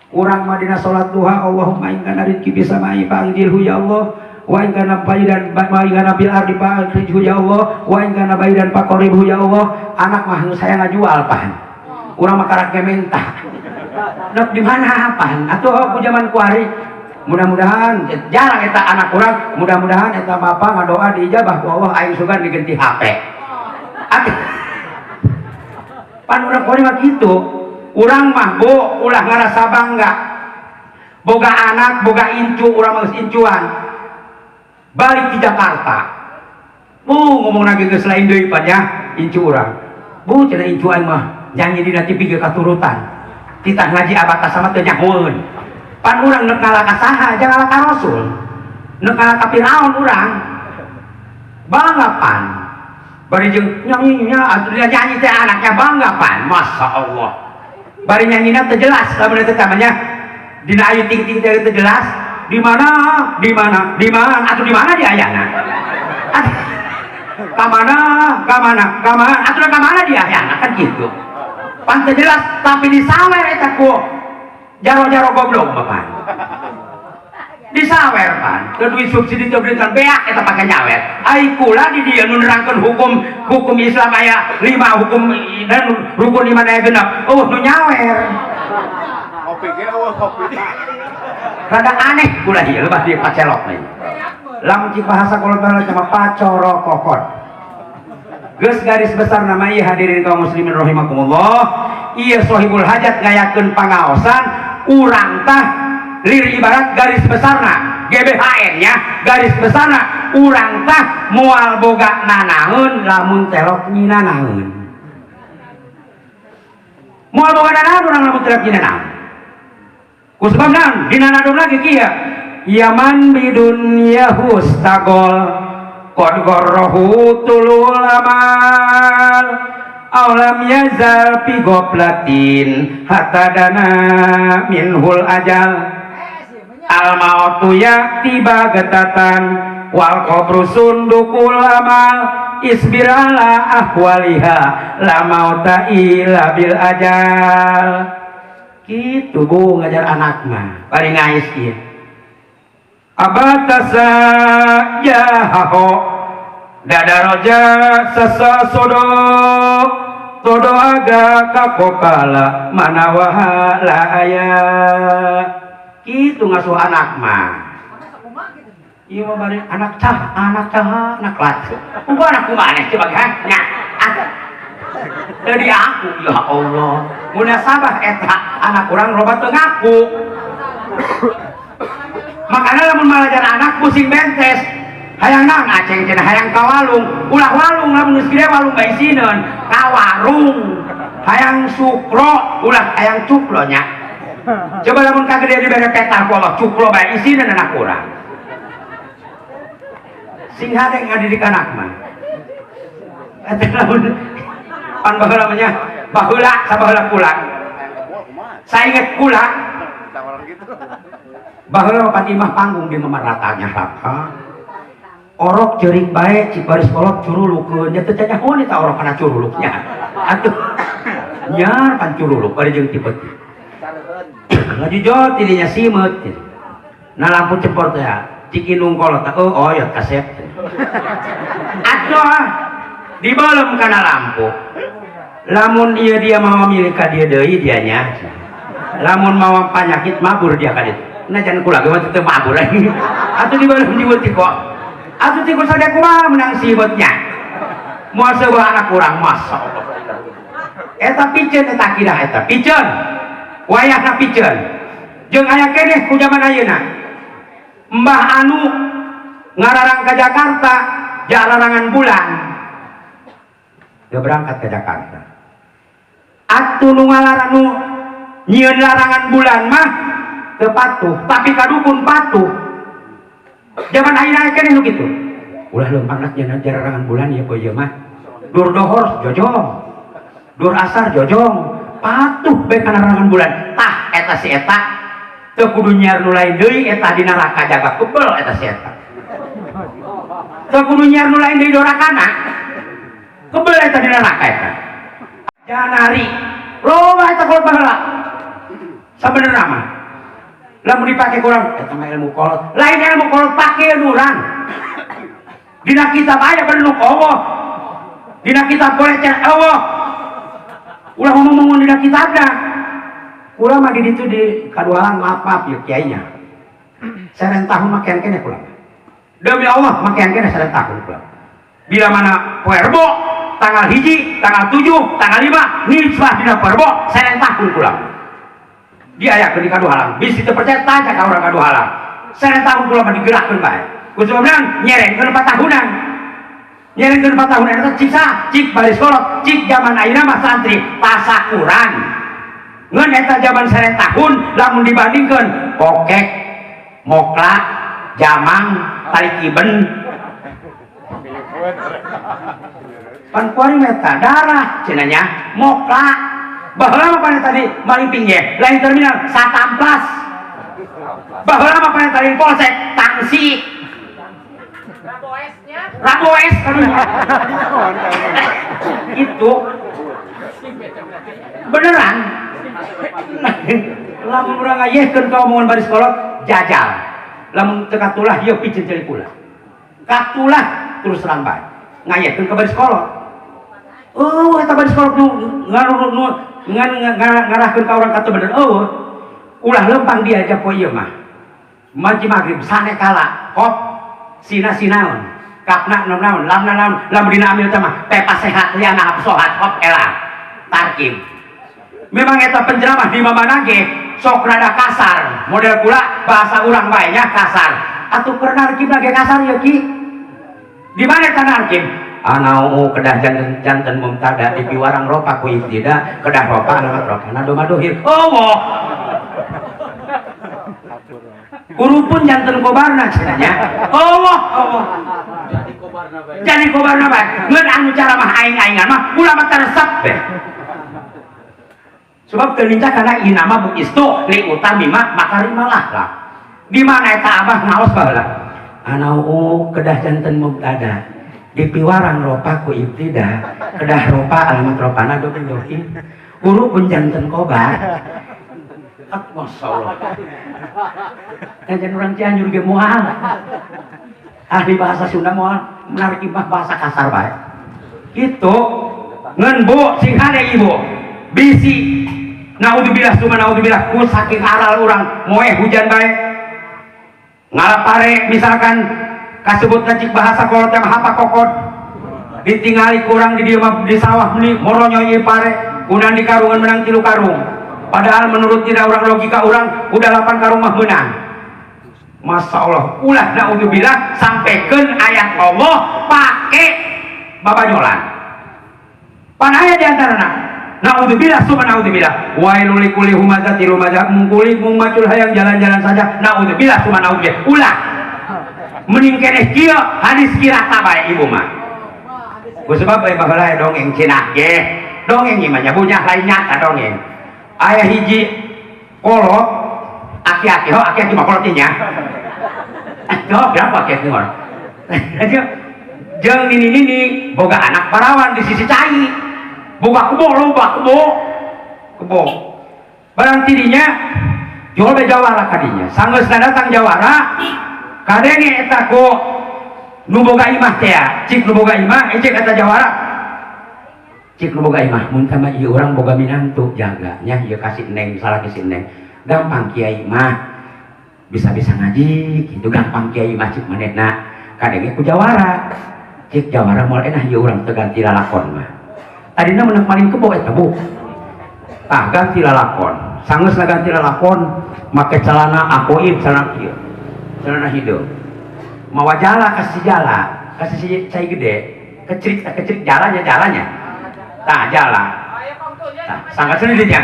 Speaker 1: Urang mah dina salat duha, Allahumma in kana rizki bisa mai panggilhu ya Allah, wa in kana baidan wa in kana bil ardi fa'akhrijhu ya Allah, wa in kana baidan faqaribhu ya Allah. Anak mah saya ngajual pan urang mah karak ge menta. Dek di mana pan? Atuh ku zaman kuari. Mudah-mudahan jarang eta anak urang, mudah-mudahan eta bapak ngadoa diijabah ku Allah aing sugan diganti HP. Atuh. Pan urang kuari mah kitu. Urang mah bu ulah ngarasa bangga. Boga anak, boga incu, urang mah geus incuan. Balik di Jakarta. Bu ngomong lagi geus lain deui pan ya, incu urang. Bu cenah incu aing mah nyanyi dina TV ge katurutan. Titah ngaji abata sama teu nyahoeun. Pan urang neuk ngalah ka saha, jangan ngalah ka Rasul. Neuk ngalah ka Firaun urang. Bangga pan. Bari jeung nyanyi nya atuh dia nyanyi teh anaknya bangga pan. Masya Allah. Bari nyanyina teu jelas lamun eta namanya dina ayu ting ting teh teu jelas. Di mana? Di mana? Di mana? Atuh di mana dia ayana? Ka mana? Ka mana? Ka mana? Atuh ka mana dia ayana kan gitu. Pan teu jelas tapi disawer eta ku jaro-jaro goblok bapak. Disawer pan, ke duit subsidi teu berikan beak eta pake nyawer. Ai kula di dieu nu nerangkeun hukum hukum Islam aya 5 hukum dan rukun iman aya genep. Oh nu nyawer.
Speaker 2: Kopi ge eueuh kopi.
Speaker 1: Rada aneh kula dieu lebah di pacelok nih. Lamun cik bahasa kolot baheula sama pacorokokot. Geus garis besar nama ieu hadirin kaum muslimin rahimakumullah. Ieu sohibul hajat ngayakeun pangaosan urang tah lir ibarat garis besarna GBHN nya garis besarna urang tah moal boga nanaeun lamun telok nyinanaeun. Moal boga nanaeun urang lamun telok nyinanaeun. Ku sebab naon dina nadom lagi kieu yaman bidunyahu stagol qad gharrahu tulul amal aw lam yazal fi ghaflatin hatta dana minhul ajal al mautu ya'ti bagatatan wal qabru sundukul amal isbir ala ahwaliha la mauta illa bil ajal. Kitu bu ngajar anak mah bari ngais ieu abatasa jahaho dadaroja sasa sodo todo aga kapokala manawaha la aya. Kitu ngasuh anak mah. Ieu mah bari anak cah, anak cah, anak laki. Kumaha anak kumaha coba ha? Nya. Tadi aku ya Allah. Munasabah eta anak urang loba teu ngaku. Makanya lamun malajar anak pusing bentes. Hayang naon aceng cenah hayang ka walung. Ulah walung lamun geus gede walung bae isineun. Ka warung. Hayang sukro, ulah hayang cuklo nya. Coba lamun ka gede dibere peta ku Allah cuklo bae isineun anak urang. Sing hade ngadidik anak mah. Eta lamun pan baheula mah nya, baheula sabaheula kula. Sainget kula. Baheula mah pan imah panggung di mah ratanya rata. Orok ceurik bae cik baris kolot curulukeun nya teu canyahoan eta orok kana curuluknya. Atuh nyar pan curuluk bari jeung tipe. Ngajujot tidinya simeut. Nah lampu cepor teh cik indung kolot teh oh oyot kasep. Atuh dibalem kana lampu. Lamun ieu dia mau milih ka dia deui dianya. Lamun mau panyakit mabur dia ka ditu. Nah jangan kula ge mah teu mabur. Atuh dibalem diweuti kok. Atuh tikus ada kumaha menang simeutnya. Moal sebuah anak kurang masyaallah. Eta piceun eta akidah eta piceun. Wayahna piceun. Jeung aya keneh ku zaman ayeuna. Mbah Anu ngararang ka Jakarta, jalarangan bulan. Dia berangkat ke Jakarta. Atuh nu ngalarang nu nyieun larangan bulan mah teu patuh, tapi ka dukun patuh. Zaman ayeuna keneh nu kitu. Ulah leumpang nya jararangan bulan ieu poe ieu mah. Dur dohor jojong. Dur asar jojong. Patuh bae kana larangan bulan. Tah eta si eta teu kudu nyiar nu lain deui eta di neraka jaga kebel eta si eta. Teu kudu nyiar nu lain deui dorakana. Kebel eta di neraka eta. Janari loba eta kolot baheula. Sabenerna mah lamun dipake kurang eta mah ilmu kolot. Lain ilmu kolot pake urang. Dina kitab aya bener Allah. Dina kitab kolecer Allah. Ulah ngomong-ngomong dina kitabna. Kula mah di ditu di Kadualang, maaf maaf ya kiainya. Seren tahun makian keneh kula. Demi Allah makian keneh seren tahun kula. Bila mana poe Rebo tanggal 1, tanggal 7, tanggal 5 nisbah dina poe Rebo seren tahun kula. Diayakeun di Kaduhalang. Bisi teu percaya tanya ka urang Kaduhalang. Seren tahun kula mah digerakkeun bae. Ku sebabna nyerengkeun 4 tahunan. Nyerengkeun 4 tahunan eta cik saha? Cik baris kolot, cik zaman ayeuna mah santri tasakuran. Ngan eta zaman seren tahun lamun dibandingkeun kokek, mokla, jamang, tali kiben. Pan kuari meta darah cenah nya mokla. Baheula mah pan tadi maling pinggir, lain terminal satamplas. Baheula mah pan tadi polsek tangsi.
Speaker 3: Raboesnya.
Speaker 1: Raboes kadunya. Itu beneran. Lamun urang ngayehkeun ka omongan baris kolot jajal. Lamun teu katulah ieu piceun ceuli kula. Katulah terus terang bae. Ngayehkeun ka baris kolot. Oh, eta baris kolot nu ngarahkeun ka urang ka teu bener. Eueuh. Ulah lempang dia aja poe ieu mah. Manci magrib sanekala kop sina sinaon. Kapna naon naon, lamna naon, lamun dina amil teh mah pepa sehat liana sohat hop ela. Tarkib. Memang eta penceramah di mana ge sok rada kasar, model kula bahasa urang bae nya kasar. Atuh keur narkib ge kasar ya ki. Di mana eta narkib? Anau kedah janten janten mubtada di piwarang ropa ku ibtida kedah ropa alamat ropa na doma dohir. Oh. Huruf pun janten kobarna cenah nya. Allah Allah.
Speaker 3: Jadi kobarna bae.
Speaker 1: Jadi kobarna bae. Ngeun anu cara mah aing-aingan mah ulah mah teresep bae. Sebab teu nincak kana inama bu istu li utamima makarimalah lah. Di mana eta abah ngaos baheula? Anau kedah janten mubtada di piwarang ropa ku ibtida kedah ropa alamat ropana dohir dohir huruf pun janten kobar. Masya Allah. Kajian orang Cianjur ge moal. Ahli bahasa Sunda moal menarik mah bahasa kasar bae. Gitu. Ngeun bu sing hade ibu. Bisi naudzubillah summa naudzubillah ku saking aral urang moeh hujan bae. Ngalapare misalkan kasebut cik bahasa kolot teh mah hapa kokod. Ditingali kurang di dieu mah di sawah meuni moronyo ieu pare, kunan di karungan menang 3 karung. Padahal menurut tidak orang logika orang udah 8 karung mah menang. Masya Allah, ulah naudzubillah sampaikan ayat Allah pakai babanyolan. Pan aya di antarana. Naudzubillah summa naudzubillah. Wailul likulli humazati lumazah mungkuli mumacul hayang jalan-jalan saja. Naudzubillah summa naudzubillah. Ulah. Mending keneh kieu hadis kirata bae ibu mah. Ku sebab bae baheula dongeng cenah ge. Dongeng ieu mah nya bunyah lain nyata dongeng. Aya hiji kolot aki-aki, oh aki-aki mah kolot nya. Jawab berapa aki-aki mah? Jeung nini-nini boga anak parawan di sisi cai. Boga kebo loba kebo. Kebo. Barang tidinya jual be jawara kadinya. Sanggeusna datang jawara kadenge eta ku nu boga imah teh ya. Cik nu boga imah, cik eta jawara. Cik nu boga imah mun tama ieu urang boga minantu jaga nya ieu kasih neng salah kasih neng. Gampang kiai mah bisa-bisa ngaji gitu gampang kiai mah cik manehna kadenge ku jawara. Cik jawara moal enah ieu urang teu ganti lalakon mah. Tadina menang paling kebo eta bu. Tah ganti lalakon. Sanggeusna ganti lalakon make celana akoib celana kieu. Celana hideung. Mawa jala kasih jala, kasih si cai gede, kecrik kecrik jalannya jalannya. Tah jala. Tah sanggeus dinya.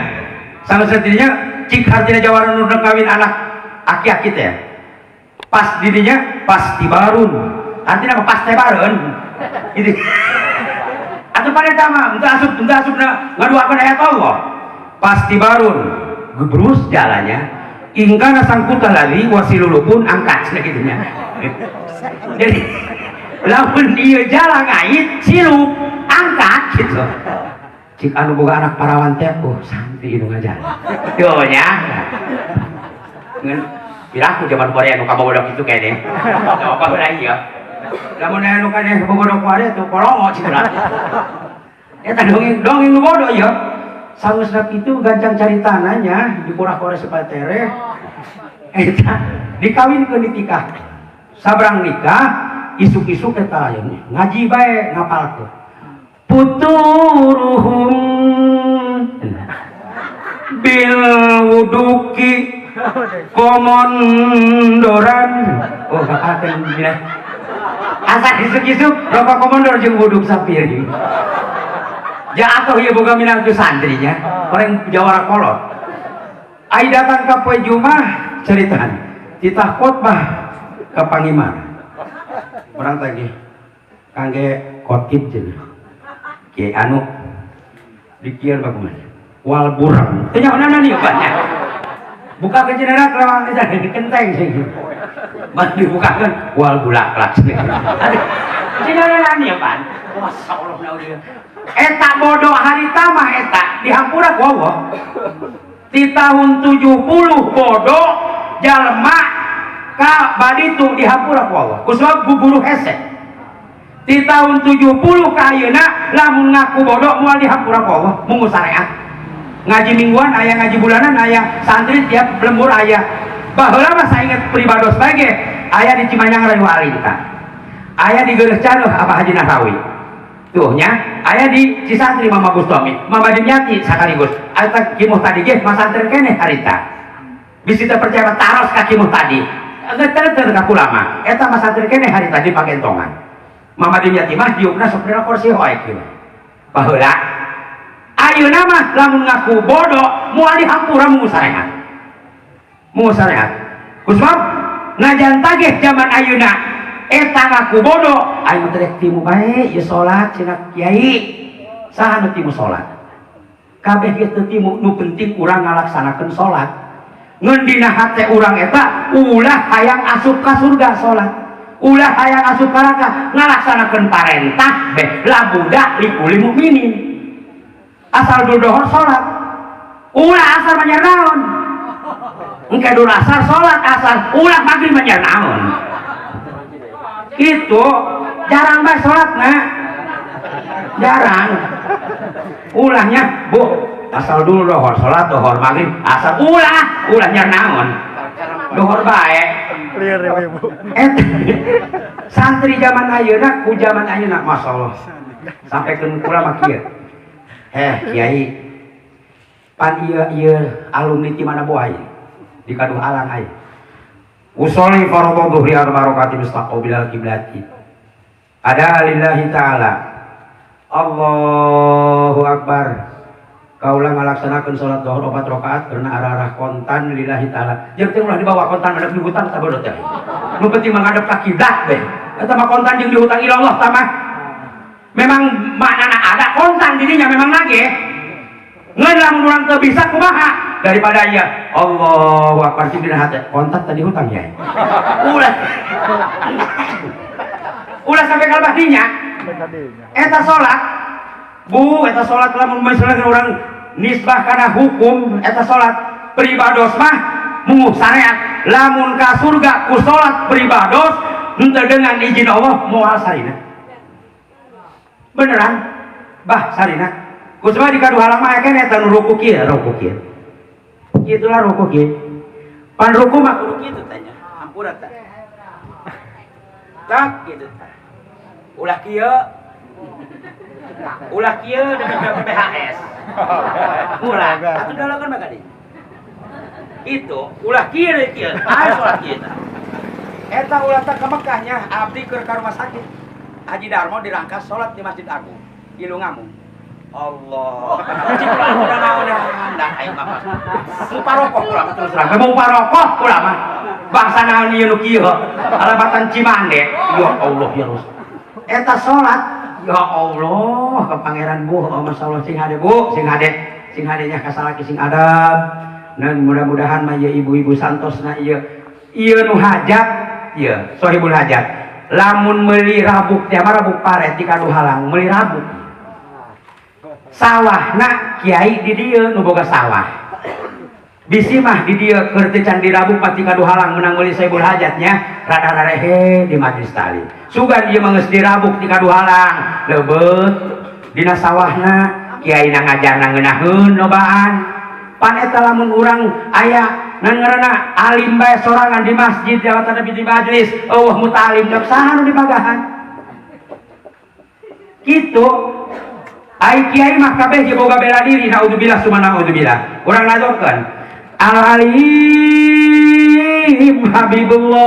Speaker 1: Sanggeus dinya cik hartina jawara nu kawin anak aki-aki teh. Pas didinya pas tibarun. Artinya apa pas tebarun? Gitu. Atau pada tama, untuk asup na ngaduakeun ayat Allah. Pas tibarun, gebrus jalannya. Ingkana sangkuta lali wasilulupun angkat cenah kitu nya. Jadi lamun ieu jala ngait silup angkat gitu. Cik anu boga anak parawan teh, oh santri nu ngajar. Yo nya. Ngan piraku zaman Korea nu kabogodok kitu kene. Apa baheula ieu? Lamun aya nu kane kabogodok ku are tuh kolongo cik urang. Eta dongeng dongeng nu bodoh ieu. Sangeusna kitu gancang caritana nya dikurah-kurah supaya tereh. Eta dikawinkeun ditikah. Sabrang nikah isuk-isuk eta aya ngaji bae ngapalkeun. Puturuhum bil wuduki komondoran. Oh, ngapalkeun dina. Asa isuk-isuk rokok komondor jeung wuduk sapiring. Ja atuh ieu boga minantu santrinya, orang jawara kolot. Ai datang ka poe Jumat ceritaan, titah khotbah ka pangimar. Urang teh kangge khotib cenah. Kiai anu dikieu baguman. Wal burang. Teu nyahonan ieu banyak. Buka ke jendela kelewang di kenteng sih. Ban dibukakeun wal bulaklak. Aduh. Jendela ieu pan. Masyaallah naudzubillah. Eta bodoh harita mah eta dihampura ku Allah. Di tahun 70 bodoh jalma ka baditu dihampura ku Allah. Kusabab guguru hese. Di tahun 70 ka ayeuna lamun ngaku bodoh moal dihampura ku Allah, mungu syariat. Ngaji mingguan aya, ngaji bulanan aya, santri tiap lembur aya. Baheula mah sainget pribados bae ge aya di Cimanyang Rayu Ali kita. Aya di Geureuh Caneuh Abah Haji Nahrawi. Tuh nya, aya di Cisantri Mama Bustomi, Mama Dimyati sakaligus. Eta Ki Muhtadi ge masantren keneh harita. Bisi teu percaya taros ka Ki Muhtadi. Geus teu ka kulama. Eta masantren keneh harita di Pagentongan. Mama Dimyati mah diukna sok dina kursi hoek kieu. Baheula ayeuna mah lamun ngaku bodoh moal dihampura mungu sarehat. Mungu sarehat. Kusabab najan tagih zaman ayeuna eta ngaku bodoh ayeuna teh timu bae ieu salat cenah kiai. Saha nu timu salat? Kabeh ge teu timu, nu penting urang ngalaksanakeun salat. Ngeun dina hate urang eta ulah hayang asup ka surga salat. Ulah hayang asup ka neraka, ngalaksanakeun parentah beh labuda likulli mukminin. Asal dudohor salat. Ulah asar manyar naon. Engke dur asar salat asar, ulah maghrib manyar naon. Itu jarang bae salatna. Jarang. Ulahnya, Bu, asal dulu dohor salat, dohor maghrib, asar ulah, ulah nyar naon. Dohor bae.
Speaker 2: Liar ya, Bu.
Speaker 1: Santri zaman ayeuna ku zaman ayeuna masyaallah. Sampai ke kula mah kieu. Heh, kiai. Pan ieu ieu alumni ti mana boa ieu? Di Kaduh Alang aya. Usolli fardhu dhuhri arba rakaati mustaqbilal kiblati. Ada lillahi ta'ala. Allahu akbar. Kaula ngalaksanakeun salat zuhur 4 rakaat karena arah-arah kontan lillahi ta'ala. Jeung teh ulah dibawa kontan menghadap di hutang tah bodoh teh. Nu penting menghadap ka kiblat beh. Eta mah kontan jeung dihutang ilallah tah mah. Memang maknana ada kontan dirinya memang nagih. Ngeun lamun urang teu bisa kumaha daripada ieu Allahu akbar sing dina hate kontan tadi hutang ya. Ulah. Ulah sampai kalbah dinya. Eta salat Bu, eta salat lamun misalnya urang nisbah kana hukum eta salat pribados mah munguh syariat. Lamun ka surga ku salat pribados henteu dengan izin Allah moal sarina. Beneran? Bah sarina. Ku sebab di Kaduh Alang mah keneh eta nu ruku kieu, ruku kieu. Itulah ruku kieu. Pan ruku mah kudu kitu tanya. Hampura tah. Tak kitu tah. Ulah kieu. Ulah kieu dengan PHS. Ulah, atuh dalakan mah kadi. Itu ulah kieu deui kieu. Ayo salat kieu tah. Eta ulah tah ka Mekahnya abdi keur ka rumah sakit. Haji Darmo dirangkas salat di Masjid Agung. Ilu ngamung. Allah. Cik ulah udah naon dah aing mah. Mau parokoh kula mah terus terang. Mau parokoh kula mah. Bangsa naon ieu nu kieu? Alabatan Cimande. Ya Allah ya Rasul. Eta salat ya Allah ke pangeran Bu, oh, masyaallah sing hade Bu, sing hade. Sing hadenya kasalaki sing adab. Dan mudah-mudahan mah ieu ibu-ibu santosna ieu. Ieu nu hajat ieu sohibul hajat. Lamun meuli rabuk teh mah rabuk paret di Kaduh Halang, meuli rabuk. Sawahna kiai di dieu nu boga sawah. Bisi mah di dieu keur teu can dirabuk pati Kaduh Halang menang meuli sohibul hajatnya rada rarehe di majlis taklim. Sugan ieu mah geus dirabuk di Kaduh Halang, leubet dina sawahna. Kiai na ngajarna ngeunaheun lobaan. Pan eta lamun urang aya ngaranna alim bae sorangan di masjid jawatan di majelis, eueuh mutalim dek saha nu dipagahan. Kitu. Ai kiai mah kabeh ge boga bela diri, naudzubillah summa naudzubillah. Urang nazongkeun. Al alim Habibullah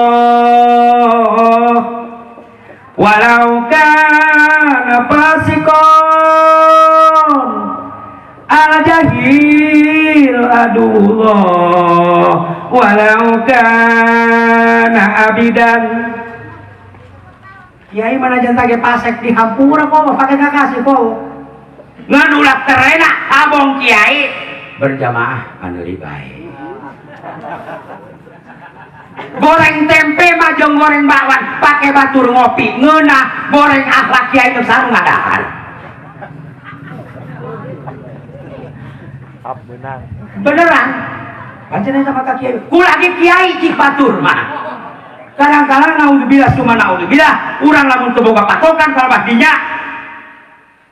Speaker 1: walau kana fasiqan al jahil adullah walau kana abidan. Kiai mana jantan ge pasek di hampura kok pake kakasih kok ngan ulah terena abong kiai berjamaah anu bae. Goreng tempe mah jeung goreng bakwan pake batur ngopi ngeunah goreng akhlak kiai nu sareng ngadahar.
Speaker 2: Benar.
Speaker 1: Beneran. Pancen eta mah ka kiai. Ku lagi kiai cik batur mah. Kadang-kadang naudzubillah summa naudzubillah urang lamun teu boga patokan kalabah dinya.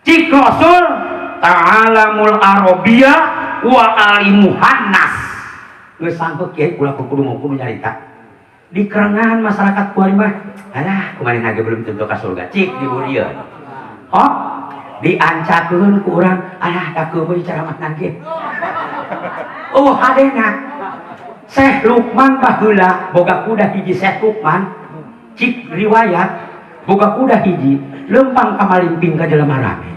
Speaker 1: Cik Rasul ta'alamul arabia wa alimuhannas. Geus sangkeuk kiai kula kudu ngomong nyarita. Di kerengahan masyarakat kuari mah, alah kumaha ge belum tentu ka surga. Cik diburieu. Hop, diancakeun ku urang, alah da keumeuy ceramah ge. Oh hadena. Syekh Lukman baheula boga kuda hiji Syekh Lukman. Cik riwayat boga kuda hiji lempang ka malimping ka jelema rame.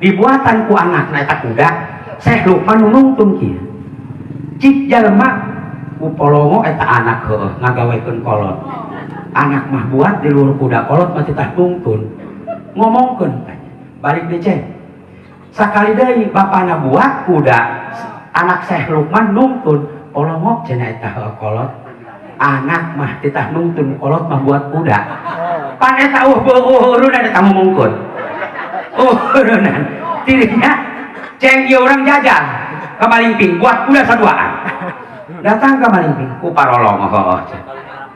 Speaker 1: Dibuatan ku anakna eta kuda, Syekh Lukman nu nungtung kieu. Cik jelema ku polongo eta anak heueuh ngagawekeun kolot. Anak mah buat di luhur kuda kolot mah titah nungtun. Ngomongkeun balik deui ceng. Sakali deui bapana buat kuda, anak Syekh Lukman nungtun, polongok cenah eta heueuh kolot. Anak mah titah nungtun kolot mah buat kuda. Pan eta eueuh-eueuh eta ngomongkeun. Urunan tirinya ceng ieu urang jajan ka Malingping buat kuda saduaan. Datang ka Malingping ku parolong heueuh.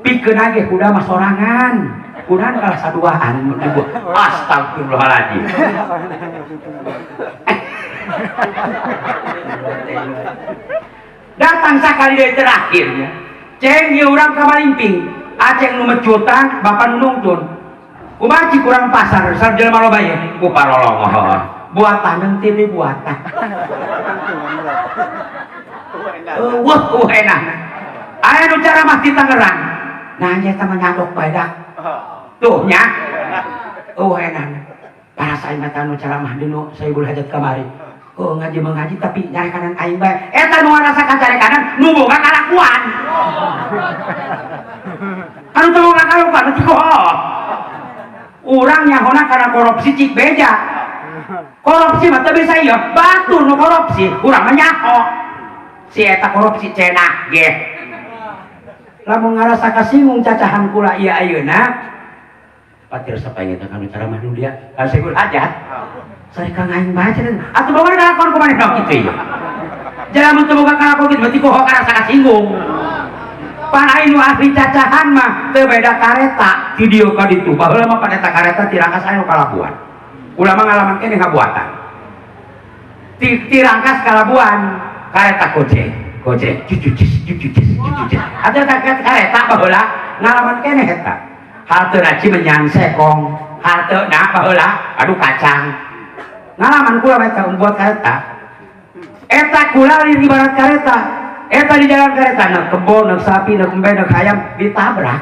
Speaker 1: Pikeun ge kuda mah sorangan. Kudahan kalah saduaan dibuat. Astagfirullahaladzim. Datang sakali deui terakhirnya. Ceng ieu urang ka Malingping, aceng nu mecutan bapa nu nungtun. Kumaha cik urang pasar sar jelema loba ye ku parolong heueuh. Buatan henteu dibuatan. Eueuh enak. Aya nu ceramah di Tangerang. Nah nya eta mah nyadok bae dah. Tuh nya. Eueuh enak. Para saing mah nu ceramah di nu Saibul Hajat kamari. Oh ngaji mengaji tapi nyarekanan aing bae. Eta nu ngarasa kacarekanan nu boga kalakuan. Anu teu boga kalakuan teu koho. Urang nyahona kana korupsi cik beja. Korupsi mah teu bisa ieu, batur nu korupsi, urang mah nyaho. Si eta korupsi cenah ge. Lamun ngarasa kasinggung cacahan kula ieu ayeuna, patir sapaing eta kanu ceramah nu dia, ka Saibul Hajat. Sari kang aing bae cenah. Atuh boga kalakuan kumaha dong kitu ieu. Jalma teu boga kalakuan kitu berarti koho karasa kasinggung. Pan aing nu ahli cacahan mah teu beda kareta ti dieu ka ditu. Baheula mah pan eta kareta tirangkas aya nu kalabuan. Ulama ngalaman keneh ngabuatan. Tirangkas kalabuan kareta gojek, gojek cucucis cucucis cucucis. Atuh eta kareta baheula ngalaman keneh eta. Harteuna ci menyan sekong, harteuna baheula aduh kacang. Ngalaman kula eta membuat kareta. Eta kula di ibarat kareta. Eta di jalan kareta na kebon, na sapi, na embe, na hayam ditabrak.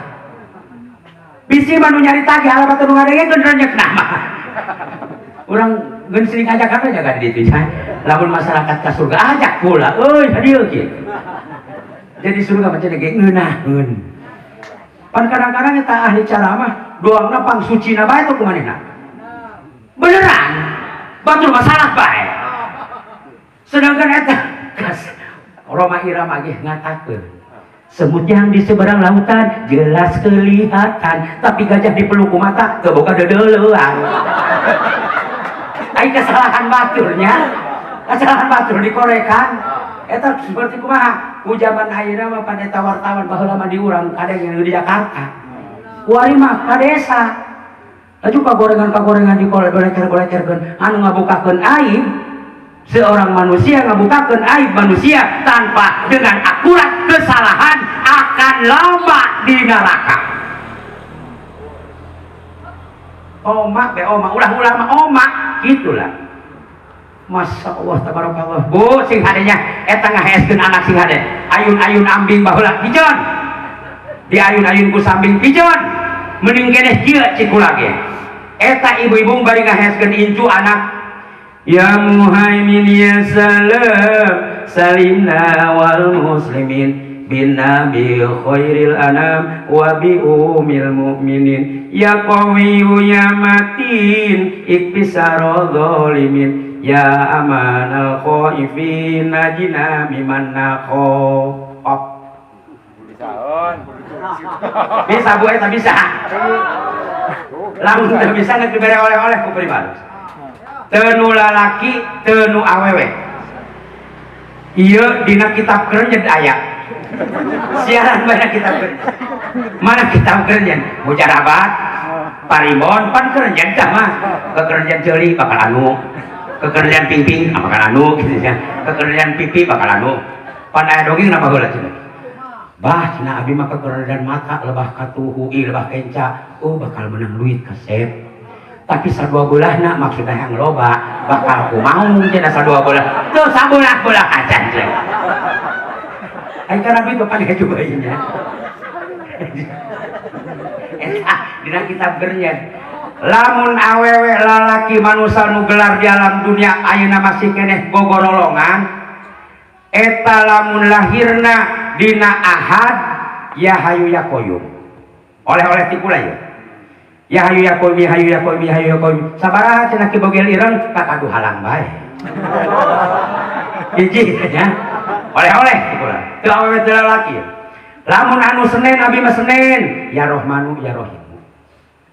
Speaker 1: Bisi mah nu nyari tagih alamat nu ngadengekeun renyek nah mah. Urang geun sering ajakan aja ka ditu nya. Lamun masyarakat ka surga ajak kula euy hadieu kieu. Jadi surga mah cenah ge ngeunaheun. Pan kadang-kadang eta ahli ceramah doangna pang sucina bae teh kumanehna. Beneran. Batur masalah bae. Sedangkan eta Roma Irama ge ngatakeun semut yang di seberang lautan jelas kelihatan, tapi gajah di pelungku mata teu boga deudeulean. Ai kesalahan baturnya, kesalahan batur dikorekan. Eta seperti kumaha? Ku zaman ayeuna mah pan eta wartawan baheula mah di urang kadang yang di Jakarta. Kuari mah ka desa. Laju kagorengan-kagorengan digoleker-golekerkeun anu ngabukakeun aib. Seorang manusia ngabukakeun aib manusia tanpa dengan akurat kesalahan akan lama di neraka. Oma be oma ulah-ulah mah oma gitulah. Masya Allah tabarakallah. Bu sing hadenya eta ngaheeskeun anak sing hade. Ayun-ayun ambing baheula pijon. Di ayun-ayun ku sambing pijon. Mending keneh kieu cik kula ge. Eta ibu-ibu bari ngaheeskeun incu anak. Ya muhaimin ya salam salimna wal muslimin bin nabi khairil anam wa bi umil mu'minin ya qawiyyu ya matin ikbisaro zalimin ya amanal khaifin najina miman nakhaf. Bisa bu eta bisa. Lamun teu bisa geus dibere oleh-oleh ku pribadi. Teu nu lalaki, teu nu awewe. Ieu dina kitab kerenjen aya. Siaran banyak kitab kerenjen. Mana kitab kerenjen? Mujarabat, parimon, pan kerenjen tah mah. Kekerenjen ceuli bakal anu. Kekerenjen pingping bakal anu gitu ya. Kekerenjen pipi bakal anu. Pan aya dongeng napa heula cenah. Bah cenah abi mah kekerenjen mata lebah katuhu, ih lebah kenca. Oh bakal menang duit kasep. Tapi sadua beulahna maksudna yang loba bakal kumaha cenah sadua beulah. Teu sabelah-belah acan cenah. Ai kana duit bapak dia coba nya. Eta dina kitab gernya. Lamun awewe lalaki manusia nu gelar di alam dunia ayeuna masih keneh gogorolongan eta lamun lahirna dina Ahad ya hayu ya qayyum. Oleh-oleh ti kula ieu. Ya hayu ya qayyum, ya hayu ya qayyum, ya hayu ya qayyum. Sabaraha cenah ki bogel ireng kakadu halang bae. Hiji nya. Oleh-oleh ti kula. Teu awewe teu lalaki. Lamun anu Senin abi mah Senin, ya Rohmanu ya Rohimu.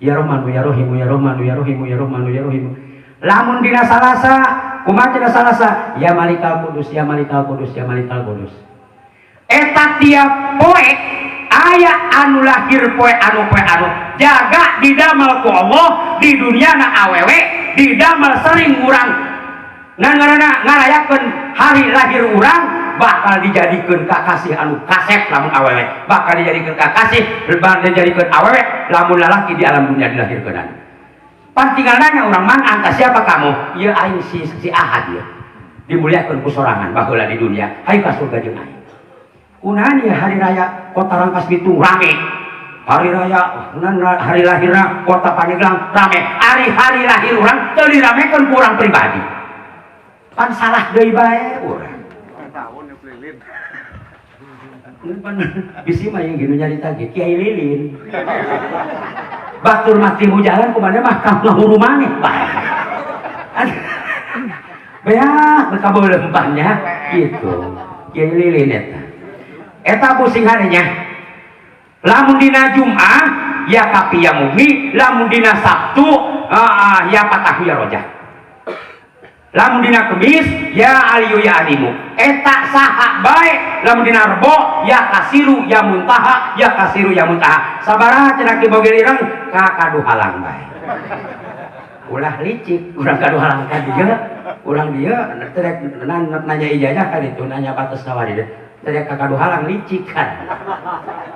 Speaker 1: Ya Rohmanu ya Rohimu ya Rohmanu ya Rohimu ya Rohmanu ya Rohimu. Lamun dina Salasa, kumaha cenah Salasa? Ya Malikal Kudus, ya Malikal Kudus, ya Malikal Kudus. Eta tiap poe aya anu lahir poe anu jaga didamel ku Allah di dunia na awewe didamel sering urang ngaranna ngarayakeun hari lahir urang bakal dijadikeun kakasih anu kasep lamun awewe bakal dijadikeun kakasih bakal dijadikeun awewe lamun lalaki di alam dunia dilahirkeun. Pan tinggal nanya urang man anta siapa kamu? Ieu aing si Ahad ieu. Dimuliakeun ku sorangan baheula di dunia hayu ka surga jeung aing. Kunaon ya hari raya kota Rangkas Bitung rame. Hari raya hari lahirna kota Pandeglang rame. Hari-hari lahir urang teu diramekeun ku urang pribadi. Pan salah deui bae urang. Pan bisi mah yang gini nyarita ge Kiai Lilin. Batur mati mu jalan kumaha mah ka ngahuru maneh bae. Beak bekabeuleuh gitu. Kiai Lilin eta. Eta pusing harinya. Lamun dina Jum'ah ya kapi ya mugni, lamun dina Sabtu ya patahu ya rojah. Lamun dina Kemis ya aliyu ya alimu. Eta saha bae lamun dina Rebo ya kasiru ya muntaha ya kasiru ya muntaha. Sabaraha cenah ki bogel ireng ka kadu halang bae. Ulah licik urang kadu halang ka dieu, urang dieu teh nanya ijazah ka ditu nanya batas nawari deui. Teh kakadu halang licik kan.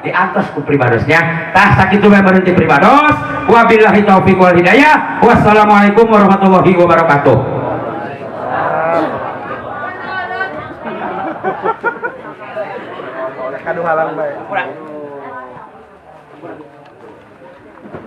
Speaker 1: Diantos ku pribadosnya. Tah sakitu bae berhenti pribados. Wabillahi taufik wal hidayah. Wassalamualaikum warahmatullahi wabarakatuh.
Speaker 2: Kadu halang bae.
Speaker 1: Kurang.